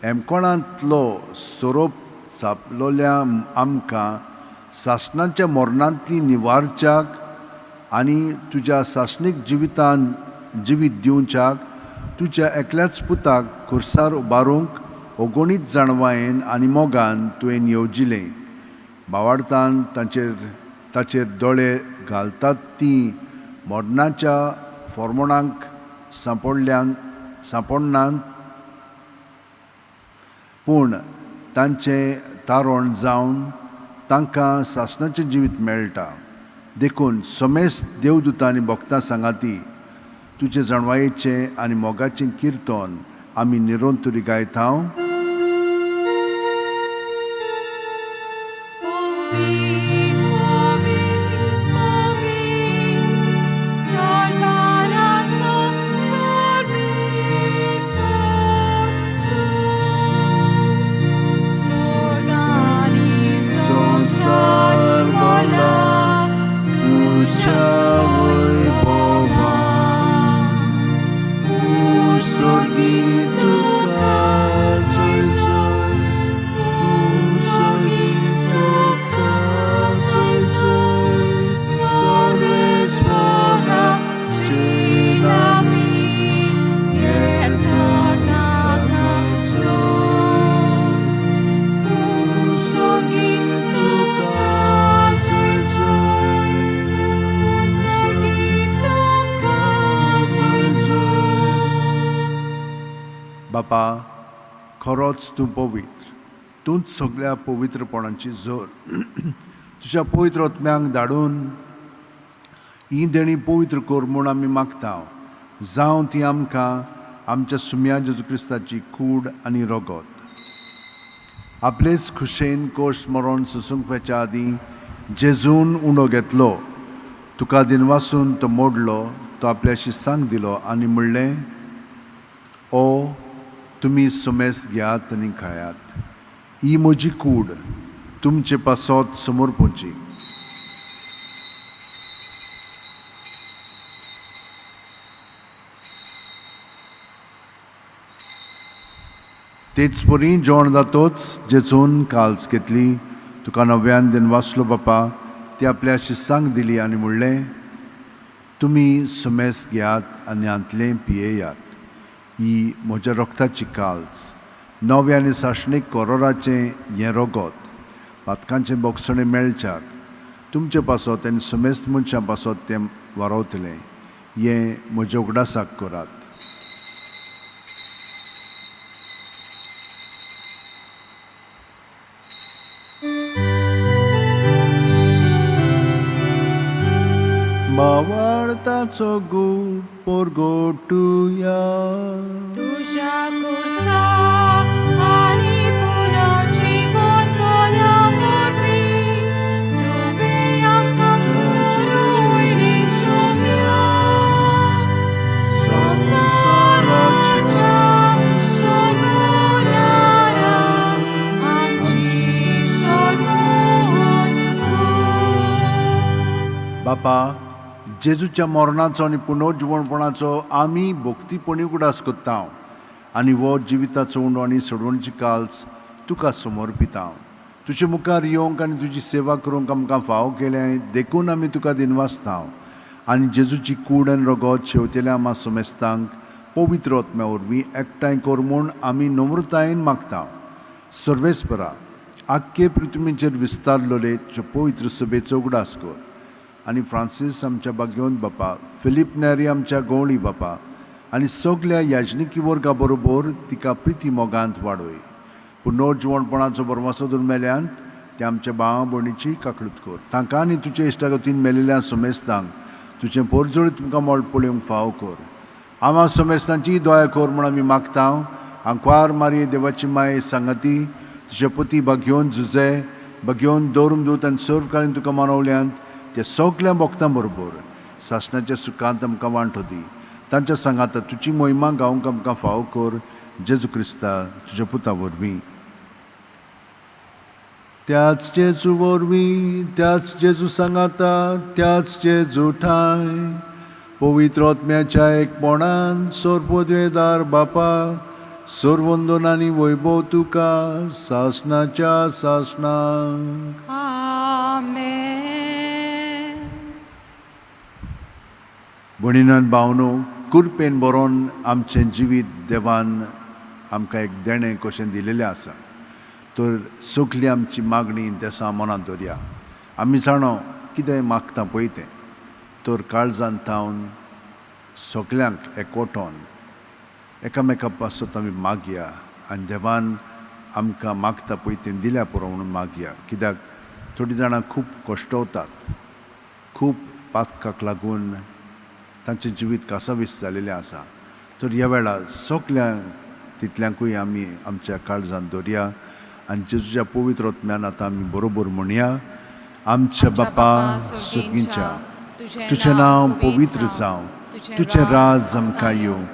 हेमकोणांतलो सोरोप चाबलोल्या आमकां सासणाच्या मरणांतली निवारच्याक आनी तुज्या सासणीक जिवितान जिवीत दिवच्याक तुज्या एकल्याच पुताक खुर्सार उबारूंक अगणीत जाणवायेन आनी मोगान तुवें येवजिलें. भावार्थान तांचेर ताचेर दोळे घालतात ती मरणाच्या फॉर्मोणांक सांपडल्यान सांपडनात, पूण तांचें तारण जावन तांकां सासणाचें जिवीत मेळटा. देखून समेस्त देवदूतां आनी भक्तां सांगाती तुजे जाणवायेचें आनी मोगाचें किर्तन आमी निरंतरी गायता. Ovi, ovi, ovi, दरबाराचो सर्वेस्पोर तूं. स्वर्ग आनी संवसार भरला तुज्या वैभवान. उसर्गी तुका जय जय, उसर्गी तुका जय जय, सर्वेस्पोराचे नांवी येता ताका उसर्गी तुका जय जय, उसर्गी तुका जय जय. बापा, खरोच तूं पवित्र, तूंच सगळ्या पवित्रपणाची जोर. तुज्या पवित्र आत्म्यांक धाडून ही देणी पवित्र कर म्हूण आमी मागता, जावं ती आमकां आमच्या सुम्या जेजू क्रिस्ताची कूड आनी रगत. आपलेच खुशेन कोश मरण सोसूंक वचच्या आदीं जेजून उंडो घेतलो, तुका दिनवासून तो मोडलो, तो आपल्या शिस्तांक दिलो आनी म्हणलें, ओ तुमी सुमेस्त घेयात आनी खायात, ही म्हजी कूड तुमचे पासत समर्पूची. तेच परी जेवण जातोच जेजून काल्स घेतली, तुका नव्यान दिनवासलो बापा, ती आपल्या शिस्तांक दिली आनी म्हणलें, तुमी सुमेस्त घेयात आनी हांतलें पियेयात, ही म्हज्या रक्ताची काल्स, नवें आनी सासणीक कोरोराचें हें रगत, पातकांचें बोगसणें मेळच्याक तुमचे पासत आनी सुमेस्त मनशां पासत तें वारवतलें. हें म्हज्या उगडासाक करात. मावाळताचो गो पोरगोटुया. तुज्या खुर्सा आनी पुनर्जीवनपणा वरवीं तुवें आमकां सोडयली सोम्या. बापा, जेजूच्या मरणाचो आनी पुनर्जिवणपणाचो आमी भक्तीपणी उगडास करता आनी हो जिविताचो उंडो आनी सोडवणची काल्स तुका समर्पिता. तुजे मुखार येवंक आनी तुजी सेवा करूंक आमकां फावो केलें देखून आमी तुका दिनवासता आनी जेजूची कूड आनी रगत शेवतेल्या आमा समेस्तांक पवित्र आत्म्या वरवीं एकठांय कर म्हूण आमी नम्रतायेन मागता. सर्वेस्परा, आख्खे पृथ्वीचेर विस्तारलेले तुजे पवित्र सभेचो उगडास कर आनी फ्रांसीस आमच्या बागेवन बापा, फिलीप नेरी आमच्या गवळी बापा आनी सगल्या याजनिकी वर्गा बरोबर तिका प्रिती मोगांत वाडय. पुनर्जिवणपणाचो भरमासो धरून मेल्यांत ते आमच्या भावा भयणीची काकळूत कर. तांकां आनी तुजे इश्टागतीन मेलेल्या समेस्तांक तुजें पोरजोळी तुमकां मोल पळोवंक फावो कर. आमा समेस्तांची दया कर म्हूण आमी मागता. आंकवार मारये देवाची माये सांगाती तुजे पती बागयोवन झुजे बागयोवन दवरून दूत आनी सर्वकालीन तुका मनवल्यांत ते सगल्या भक्तां बरोबर सासणाच्या सुखांत आमकां वांटो दी. तांच्या सांगाता तुजी मोहिमा गावंक आमकां फावो कर, जेजू क्रिस्ता तुज्या पुता वरवीं. त्याच जेजू वरवीं, त्याच जेजू सांगाता, त्याच जेजू ठांय पवित्र आत्म्याच्या एकपणान सर्वपदवेदार बापा, सर्वंदन आनी वैभव तुका सासणाच्या सासणाक. आमेन. भयणीन भावनो, कुरपेन बरोवन आमचें जिवीत देवान आमकां एक देणें कशें दिलेलें आसा. तर सगली आमची मागणी देसा मनांत दवरया. आमी जाणो कितें मागता पळय तें, तर काळजान थावन सगल्यांक एकवटोन एकामेका पासत आमी मागया आनी देवान आमकां मागता पळय तें दिल्या पुरो म्हणून मागया. कित्याक थोडीं जाणां खूब कश्टवतात, खूब पातकाक लागून तांचें जिवीत कासावीस जालेलें आसा. तर ह्या वेळार सगल्या तितल्यांकूय आमी आमच्या काळजान दवरया आनी जेजूच्या पवित्र आत्म्यान आतां आमी बरोबर म्हणया. आमच्या बापा सर्गींच्या, तुजें नांव पवित्र जावं, तुजें राज आमकां येवं,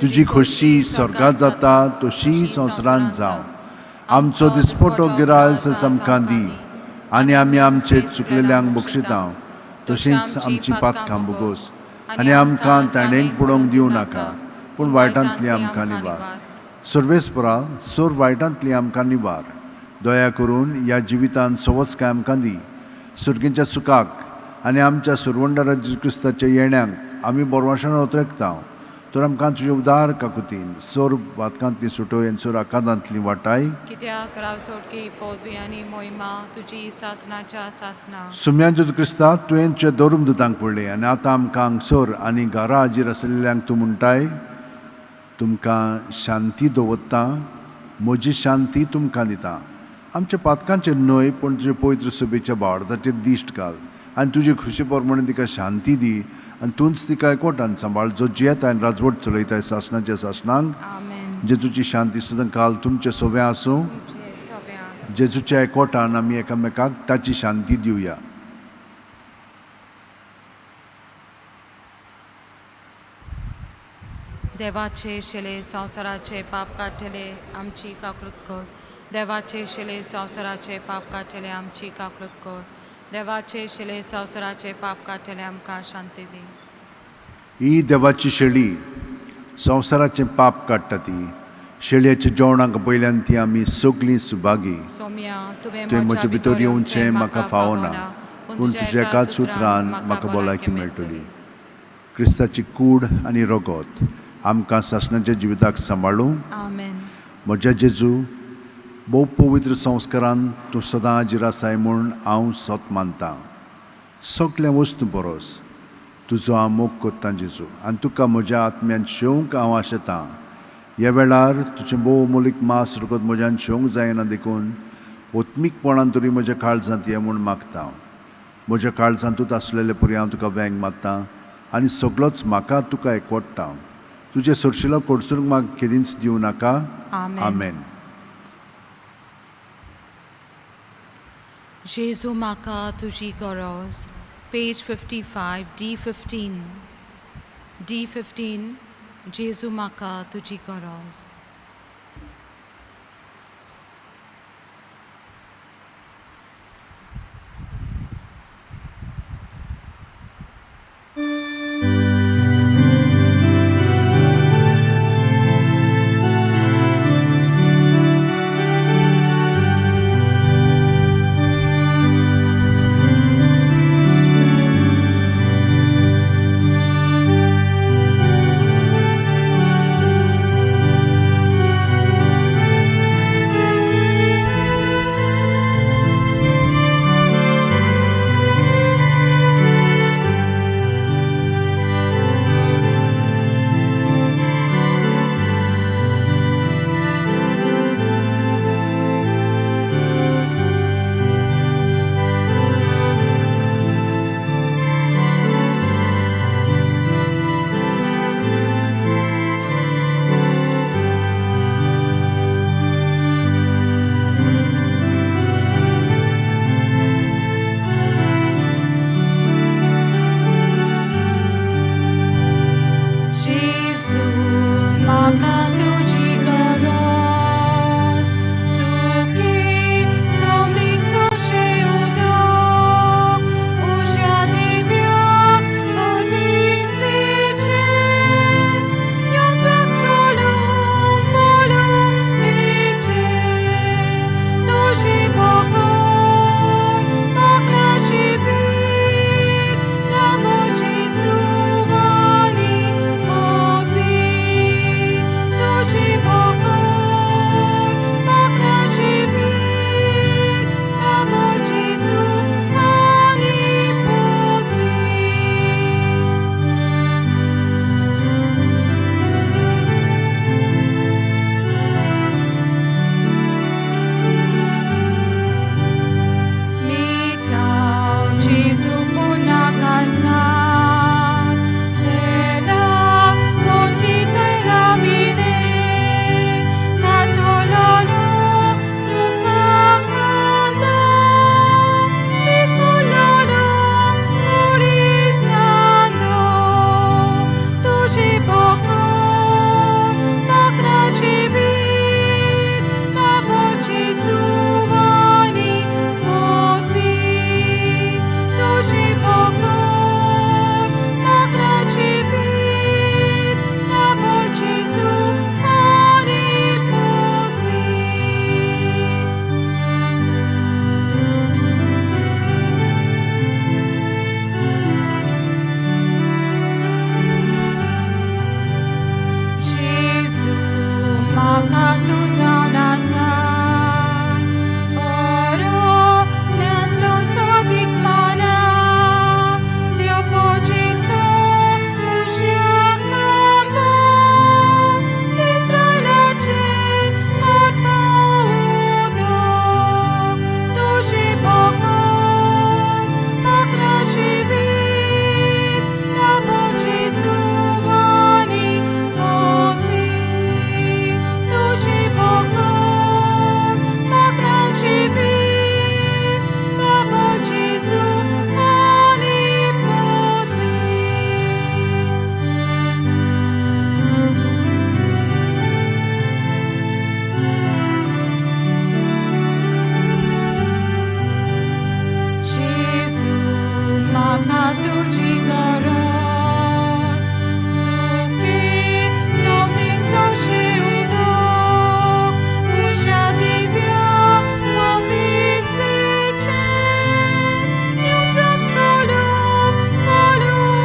तुजी खोशी स्वर्गांत जाता तशी संवसारांत जावं. आमचो दिसपटो गिरायस आमकां दी आनी आमी आमचे चुकलेल्यांक बक्षिता तशींच आमची पातकां बोगोस आनी आमकां ताणेंक पडोवंक दिवं नाका, पूण वायटांतली आमकां निवार. सर्वेस्परा, सोर वायटांतली आमकां निवार. दया करून ह्या जिवितांत सवस्काय आमकां दी. सुर्गींच्या सुखाक आनी आमच्या सुरवंडारा जेजू क्रिस्ताच्या येण्याक आमी बोरवाशान उतरकता. तर आमकां तुजे उदार काकुतीन सोर वातकांतली सुटोय आनी सोर आकांतांतली वाटाय. कित्याक राव सोडकी पदवी आनी मोहिमा तुजी सासणाच्या सासना. सुम्यान जेजू क्रिस्ता, तुवें तुज्या दवरून दुतांक पडले आनी आतां आमकां हांगसर आनी घरा हाजीर आशिल्ल्यांक तूं म्हणटाय, तुमकां शांती दवरता, म्हजी शांती तुमकां दिता. आमच्या पातकांचेर न्हय पूण तुजे पवित्र सभेच्या भावार्थाचेर दिश्ट घाल आनी तुजे खुशी प्रमाणे तिका शांती दी आनी तूंच तिका एकवटान सांबाळ, जो जियेता आनी राजवट चलयताय सासणाच्या सासणांक. आमेन. जेजूची शांती सुद्दां काल तुमचे सोव्या आसूं. तुमचे सगळे आसूं. जेजूच्या एकवटान आमी एकामेकाक ताची शांती दिवया. देवाचे शिले संवसाराचे पाप काडटले आमची काकूळट कर. देवाचे शिले संवसाराचे पाप काडटले आमची काकूळट कर. देवाचे शिले संवसाराचे पाप काडटले आमकां शांती दी. ही देवाची शेळी संवसाराचें पाप काडटा. ती शेळयेच्या जेवणाक पयल्यान ती आमी सगलीं सुभागी. सोम्या, तुवें तुवें म्हजे भितर येवचें म्हाका फावना, पूण तुज्या एकाच उतरान म्हाका भलायकी मेळटली. क्रिस्ताची कूड आनी रगत आमकां सासणाच्या जिविताक सांबाळूं. आमेन. म्हज्या जेजू, भोव पवित्र संस्कारान तूं सदां हाजीर आसाय म्हूण हांव सत मानतां. सगल्या वस्तू परस तुजो हांव मोग करतां जेजू, आनी तुका म्हज्या आत्म्यान शेवंक हांव आशेतां. ह्या वेळार तुजें भोव मोलीक मास रगत म्हज्यान शेवंक जायना देखून ओत्मीकपणान तरी म्हज्या काळजांत ये म्हूण मागता. म्हज्या काळजांतूच आसलेले परी हांव तुका वेंग मारता आनी सगलोच म्हाका तुका एकवडटा. तुजें सरशिलो कडसूंक म्हाका केदींच दिवं नाका. आमेन. आमेन. जेजू म्हाका तुजी गरज. पेज 55, D 15, D 15. जेजू म्हाका तुजी गरज. देवाची गरज सुखी सोमी सोशे उदक उज्या दिव्या अभिसलेचें यंत्रांत चलूंक मालुमेचें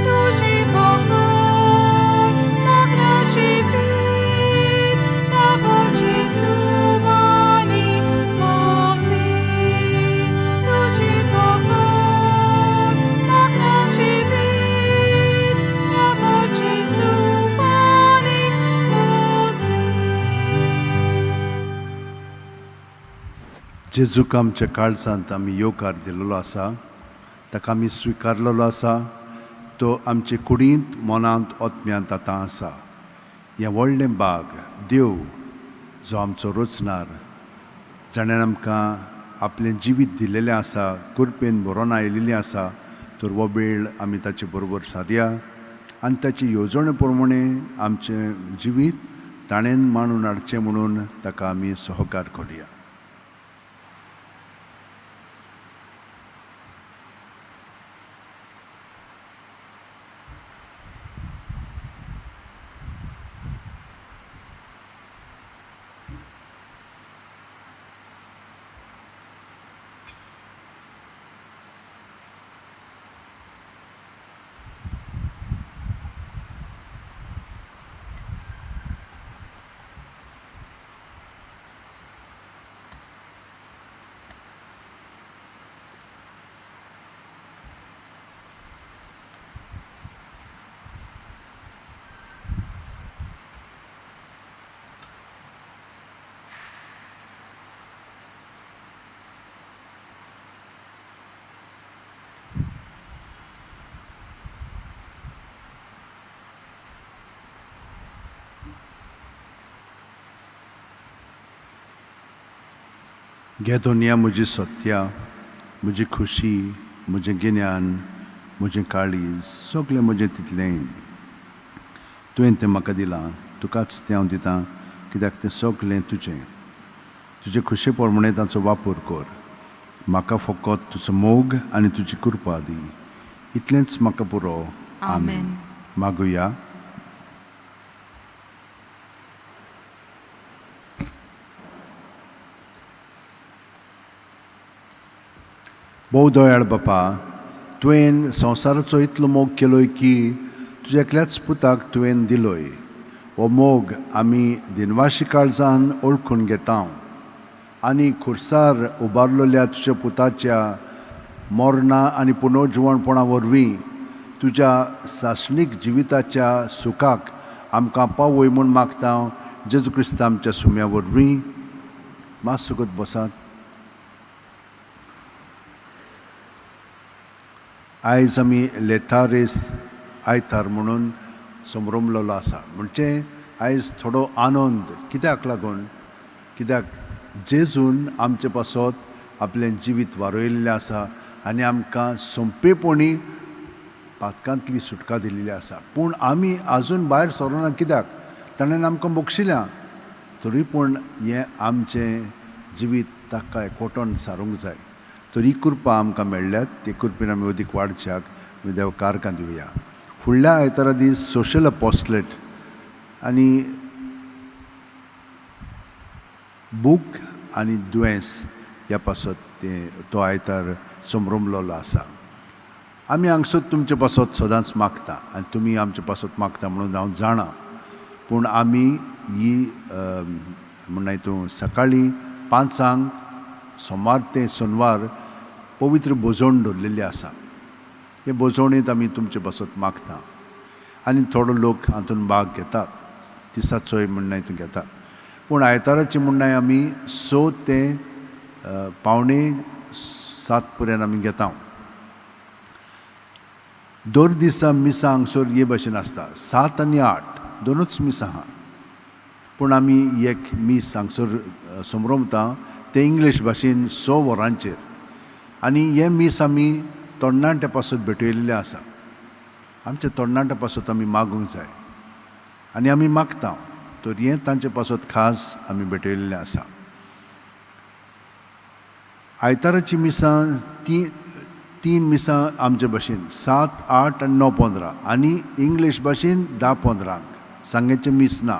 तुजी बगर मागना जिवीत लाभाची सुवानी मोती तुजी बगर मागना जिवीत लाभाची सुवानी मोती. जेजूक आमच्या काळजांत आमी येवकार दिलेलो आसा, ताका आमी स्विकारलेलो आसा. तो आमचे कुडींत, मनांत, आत्म्यांत आतां आसा. हें व्हडलें बाग देव जो आमचो रचणार, जाणें आमकां आपलें जिवीत दिलेलें आसा, कृपेन भरोन आयिल्लें आसा, तर हो वेळ आमी ताचे बरोबर सारया आनी ताचे येवजणे प्रमाणे आमचें जिवीत ताणें मांडून हाडचें म्हणून ताका आमी सहकार करुया. घे दुनिया म्हजी सत्या, म्हजी खुशी, म्हजें गिन्यान, म्हजें काळीज, सगळें म्हजें तितलें तुवें तें म्हाका दिलां, तुकाच तें हांव दितां, कित्याक तें सगळें तुजें. तुजे खुशे प्रमाणे ताचो वापर कर. म्हाका फकत तुजो मोग आनी तुजी कृपा दी, इतलेंच म्हाका पुरो. आमेन. मागुया. भोव दयाळ बापा, तुवें संवसाराचो इतलो मोग केलोय की तुज्या एकल्याच पुताक तुवें दिलोय. हो मोग आमी दिनवाशी काळजान ओळखून घेता आनी खुर्सार उबारलेल्या तुज्या पुताच्या मरणा आनी पुनर्जिवणपणा वरवीं तुज्या सासणीक जिविताच्या सुखाक आमकां पावय म्हूण मागता, जेजू क्रिस्तांव आमच्या सुम्या वरवीं. मातसो बसात. आयज आमी लेथारेस आयतार म्हणून समरमलेलो आसा. म्हणजे आयज थोडो आनंद कित्याक लागून, कित्याक जेजून आमचे पासत आपलें जिवीत वारयल्लें आसा आनी आमकां सोंपेपणी पातकांतली सुटका दिल्ली आसा. पूण आमी आजून भायर सरोना कित्याक, ताणें आमकां बक्षिल्या, तरी पूण हें आमचें जिवीत ताका एकवटोन सारूंक जाय. तर ही कृपा आमकां मेळ्ळ्यात, ते कृपेन आमी अदीक वाडच्याक आमी देव कारकां दिवया. फुडल्या आयतारा दीस सोशल अपोस्टलेट आनी बूक आनी दुयेंस ह्या पासत ते तो आयतार समरमलेलो आसा. आमी हांगसर तुमचे पासत सदांच मागता आनी तुमी आमचे पासत मागता म्हणून हांव जाणा. पूण आमी ही म्हणटा तूं सकाळीं 5 सोमार ते सोनवार पवित्र भोजवण दवरलेली आसा. हे भोजवणेंत आमी तुमचे पासत मागता आनी थोडो लोक हातूंत भाग घेतात, दिसाचोय म्हणणें तूं घेता. पूण आयताराची म्हणणें आमी 6 ते 6:45 पर्यंत आमी घेता. दर दिसा मिसां हांगसर हे भशेन आसता, 7 आनी 8 दोनूच मिसां आहा. पूण आमी एक मीस हांगसर समरमता तें इंग्लीश भाशेन 6 वरांचेर, आनी हें मीस आमी तरणाट्या पासत भेटयल्लें आसा. आमच्या तरणाट्या पासत आमी मागूंक जाय आनी आमी मागता, तर हें तांचे पासत खास आमी भेटयल्लें आसा. आयताराची मिसां ती तीन मिसां आमचे भाशेन 7, 8 आनी 9:15 आनी इंग्लीश भाशेन 10:15. सांगेचें मीस ना,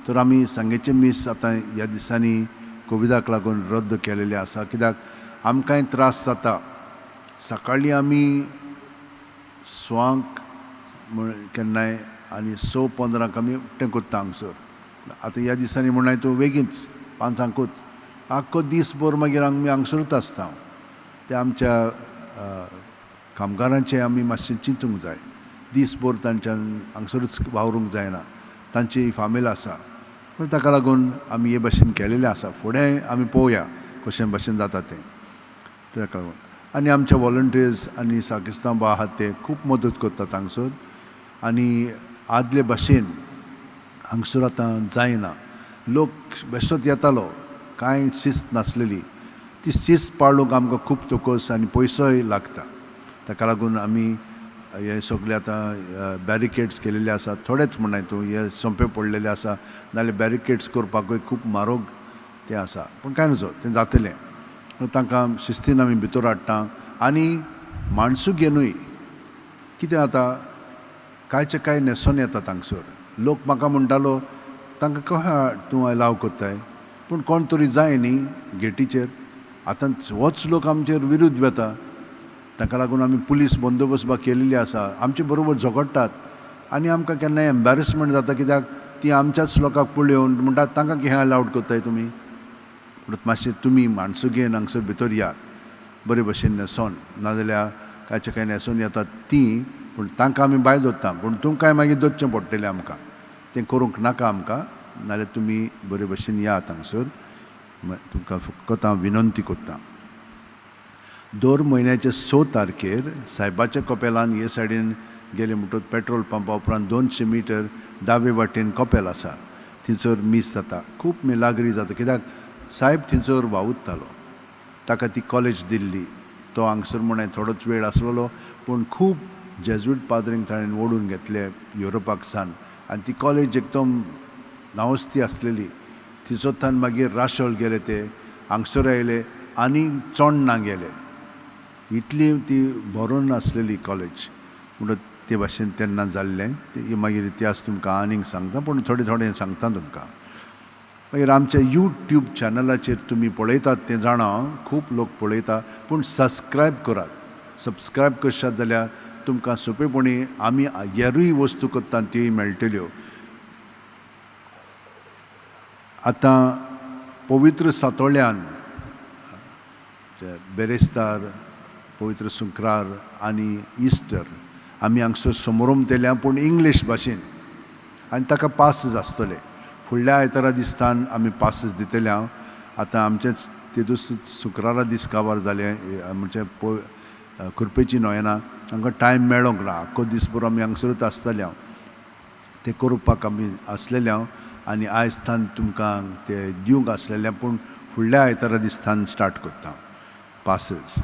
तर आमी सांगेचें मीस आतां ह्या दिसांनी कोविडाक लागून रद्द केलेलें आसा, कित्याक आमकांय त्रास जाता. सकाळीं आमी 6 म्हण केन्नाय आनी 6:15 आमी उकतें करता हांगसर. आतां ह्या दिसांनी म्हणल्यार तूं वेगींच 5 आख्खो दीस भर मागीर आमी हांगसरूच आसता. ते आमच्या कामगारांचें आमी मातशें चिंतूंक जाय. दीसभर तांच्यान हांगसरूच वावरूंक जायना, तांची फामील आसा, पूण ताका लागून आमी हे भाशेन केलेलें आसा. फुडें आमी पळोवया कशें भाशेन जाता तें. ताका लागून आनी आमचे वॉलंटियर्स आनी साकिस्तांव भाव आहात ते खूब मदत करतात हांगसर. आनी आदले भाशेन हांगसर आतां जायना. लोक बेश्टोच येतालो, कांय शिस्त नासलेली. ती शिस्त पाळूंक आमकां खूब तोकोस आनी पयसोय लागता. ताका लागून आमी हे सगळे आतां बॅरिकेड्स केलेले आसा. थोडेच म्हणनाय तूं, हे सोंपे पडलेले आसा, नाल्यार बॅरिकेड्स करपाकूय खूब म्हारग तें आसा. पूण कांय नजो, तें जातलें. तांकां शिस्तीन आमी भितर हाडटा आनी माणसू घेनूय कितें आतां कांयचे कांय न्हेसोन येतात हांगसर. लोक म्हाका म्हणटालो तांकां कशें तूं एलाव करताय, पूण कोण तरी जाय न्ही गेटीचेर. आतां होच लोक आमचेर विरुद्ध वता. ताका लागून आमी पुलीस बंदोबस्त बा केलेली आसा. आमचे बरोबर झगडटात आनी आमकां केन्नाय एम्बेरसमेंट जाता, कित्याक ती आमच्याच लोकांक पळोवन म्हणटात तांकां कितें अलावड करताय तुमी. म्हणून मातशें तुमी माणसो घेवन हांगसर भितर यात बरे भशेन न्हेसोन, नाजाल्यार कांयचे कांय न्हेसोन येतात तीं, पूण तांकां आमी भायर दवरता. पूण तुमकांय मागीर दवरचें पडटलें आमकां, तें करूंक नाका आमकां. नाजाल्यार तुमी बरे भशेन यात हांगसर, तुमकां फकत हांव विनंती करतां. दर म्हयन्याचे 6 तारखेर सायबाच्या कपेलान हे सायडीन गेले म्हणटकच पेट्रोल पंपा उपरांत 200 मिटर दावे वाटेन कपेल आसा, थंयसर मीस जाता. खूब मिलाग्री जाता, कित्याक सायब थंयसर वावुरतालो. ताका ती कॉलेज दिल्ली. तो हांगसर म्हणून थोडोच वेळ आसलेलो, पूण खूब जेजुईट पाद्रींक ताणें ओडून घेतले युरोपाक सान आनी ती कॉलेज एकदम नावस्ती आसलेली. थंयसर मागीर राशोल गेले, ते हांगसर आयले आनी चोडणा गेले. इतली ती भरून आसलेली कॉलेज. म्हणून ते भाशेन तेन्ना जाल्लें. ते मागीर इतिहास तुमकां आनीक सांगता, पूण थोडें थोडें सांगता तुमकां. मागीर आमच्या यूट्यूब चॅनलाचेर तुमी पळयतात तें जाणा, खूब लोक पळयता, पूण सबस्क्रायब करात. सबस्क्रायब करशात जाल्यार तुमकां सोंपेपणी आमी हेरूय वस्तू करता त्योय मेळटल्यो. आतां पवित्र सातोळ्यान बेरेस्तार, पवित्र शुक्रार आनी इस्टर आमी हांगसर समोरम तेल्या, पूण इंग्लीश भाशेन, आनी ताका पासस आसतले. फुडल्या आयतारा दिसतान आमी पासस दितले. हांव आतां आमचेच तेदूस शुक्रारा दीस काबार जाले, म्हणजे कुरपेची न्हय ना, आमकां टायम मेळोंक ना. आख्खो दीस पुरो आमी हांगसरूच आसतले. हांव ते करपाक आमी आसलेले हांव आनी आयज थान तुमकां ते दिवंक आसलेले, पूण फुडल्या आयतारा दिसतान स्टार्ट करता पासस.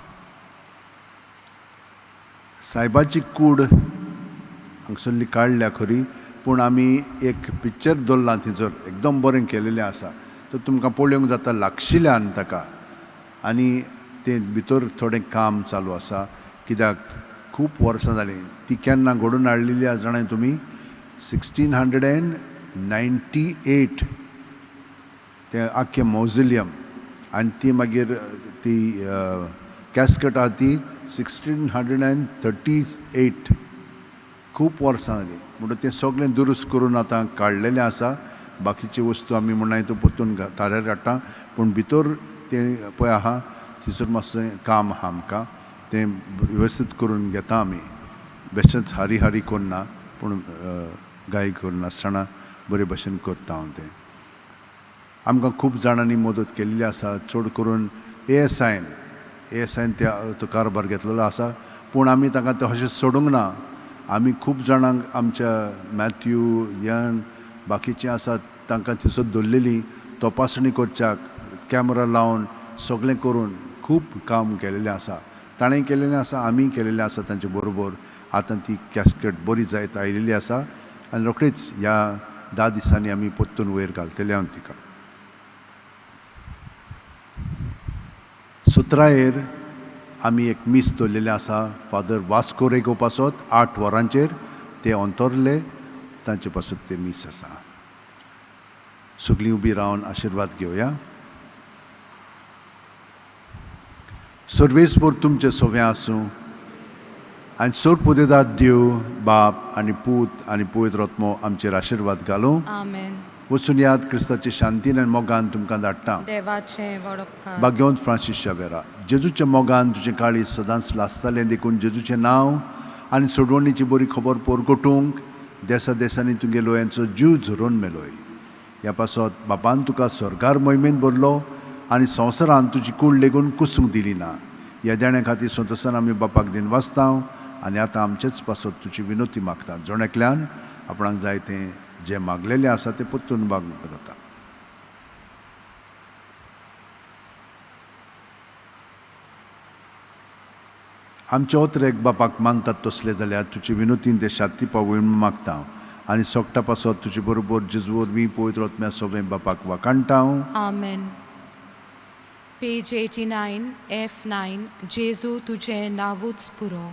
सायबाची कूड हांगसरली काडल्या खरी, पूण आमी एक पिक्चर दवरलां थंयसर, एकदम बरें केलेलें आसा. तर तुमकां पळोवंक जाता लागशिल्ल्यान ताका. आनी तें भितर थोडें काम चालू आसा, कित्याक खूब वर्सां जालीं ती केन्ना घडोवन हाडलेली आसा जाणाय तुमी, 1698 तें आख्खें मॉझिलियम. आनी ती मागीर ती कॅस्कट आहा ती 1638, खूब वर्सां जालीं. म्हणून तें सगळें दुरुस्त करून आतां काडलेलें आसा. बाकीच्यो वस्तू आमी म्हणना तूं परतून ताऱ्यार हाडटा, पूण भितर तें पळय आहा थंयसर मातशें काम आहा आमकां, तें वेवस्थीत करून घेता आमी. बेश्टेंच हारी हारी करना, पूण गाय करनासतना बरे भशेन करता हांव तें. आमकां खूब जाणांनी मदत केल्ली आसा, चड करून एएसआयन. एएसआयन त्या तो कारभार घेतलेलो आसा, पूण आमी तांकां तशें सोडूंक ना. आमी खूब जाणांक आमच्या मॅथ्यू यन बाकीचीं आसात तांकां थंयसर दवरलेलीं तपासणी करच्याक, कॅमरा लावन सगळें करून खूब काम केलेलें आसा. ताणें केलेलें आसा, आमी केलेलें आसा तांचे बरोबर. आतां ती कॅस्केट बरी जायत आयिल्ली आसा आनी रोखडीच ह्या 10 दिसांनी आमी परतून वयर घालतले हांव तिका. सुत्रायेर आमी एक मीस दवरलेलें आसा. फादर वास्को रेगो पासत 8 वरांचेर ते अंतरले, तांचे पासत तें मीस आसा. सगळीं उबी रावन आशिर्वाद घेवया. सर्वेस्पर तुमचें सोव्यां आसूं आनी सोर पुदेदाद देव बाप आनी पूत आनी पवित्र आत्मो आमचेर आशिर्वाद घालूं. आमेन. वचून याद क्रिस्ताचे शांतीन आनी मोगान तुमकां धाडटा. देवाचें व्हड उपकार. भाग्यवंत फ्रांसीस शावेरा, जेजूच्या मोगान तुजें काळीज सदांच लासतालें, देखून जेजूचें नांव आनी सोडवणीची बरी खबर परगटूंक देसा देसांनी तुगे लोयांचो जीव झरोवन मेलोय. ह्या पासत बापान तुका स्वर्गार मोहिमेंत भरलो आनी संवसारांत तुजी कूड लेगून कुसूंक दिली ना. ह्या देण्या खातीर संतोसान आमी बापाक दिन वाचता आनी आतां आमचेच पासत तुजी विनोती मागता. जण एकल्यान आपणाक जाय तें जें मागलेलें आसा तें परतून मागूंक जाता. आमचे ओतरेक बापाक मानतात तसले जाल्यार तुजे विनोतीन ते शांती पावय म्हूण मागता आनी सोगटा पासत तुजे बरोबर जेजू वरवीं पवित्र आत्म्या सोवें बापाक वाखाणटा हांव. आमेन. पेज 89, F9, जेजू तुजें नांवूच पुरो.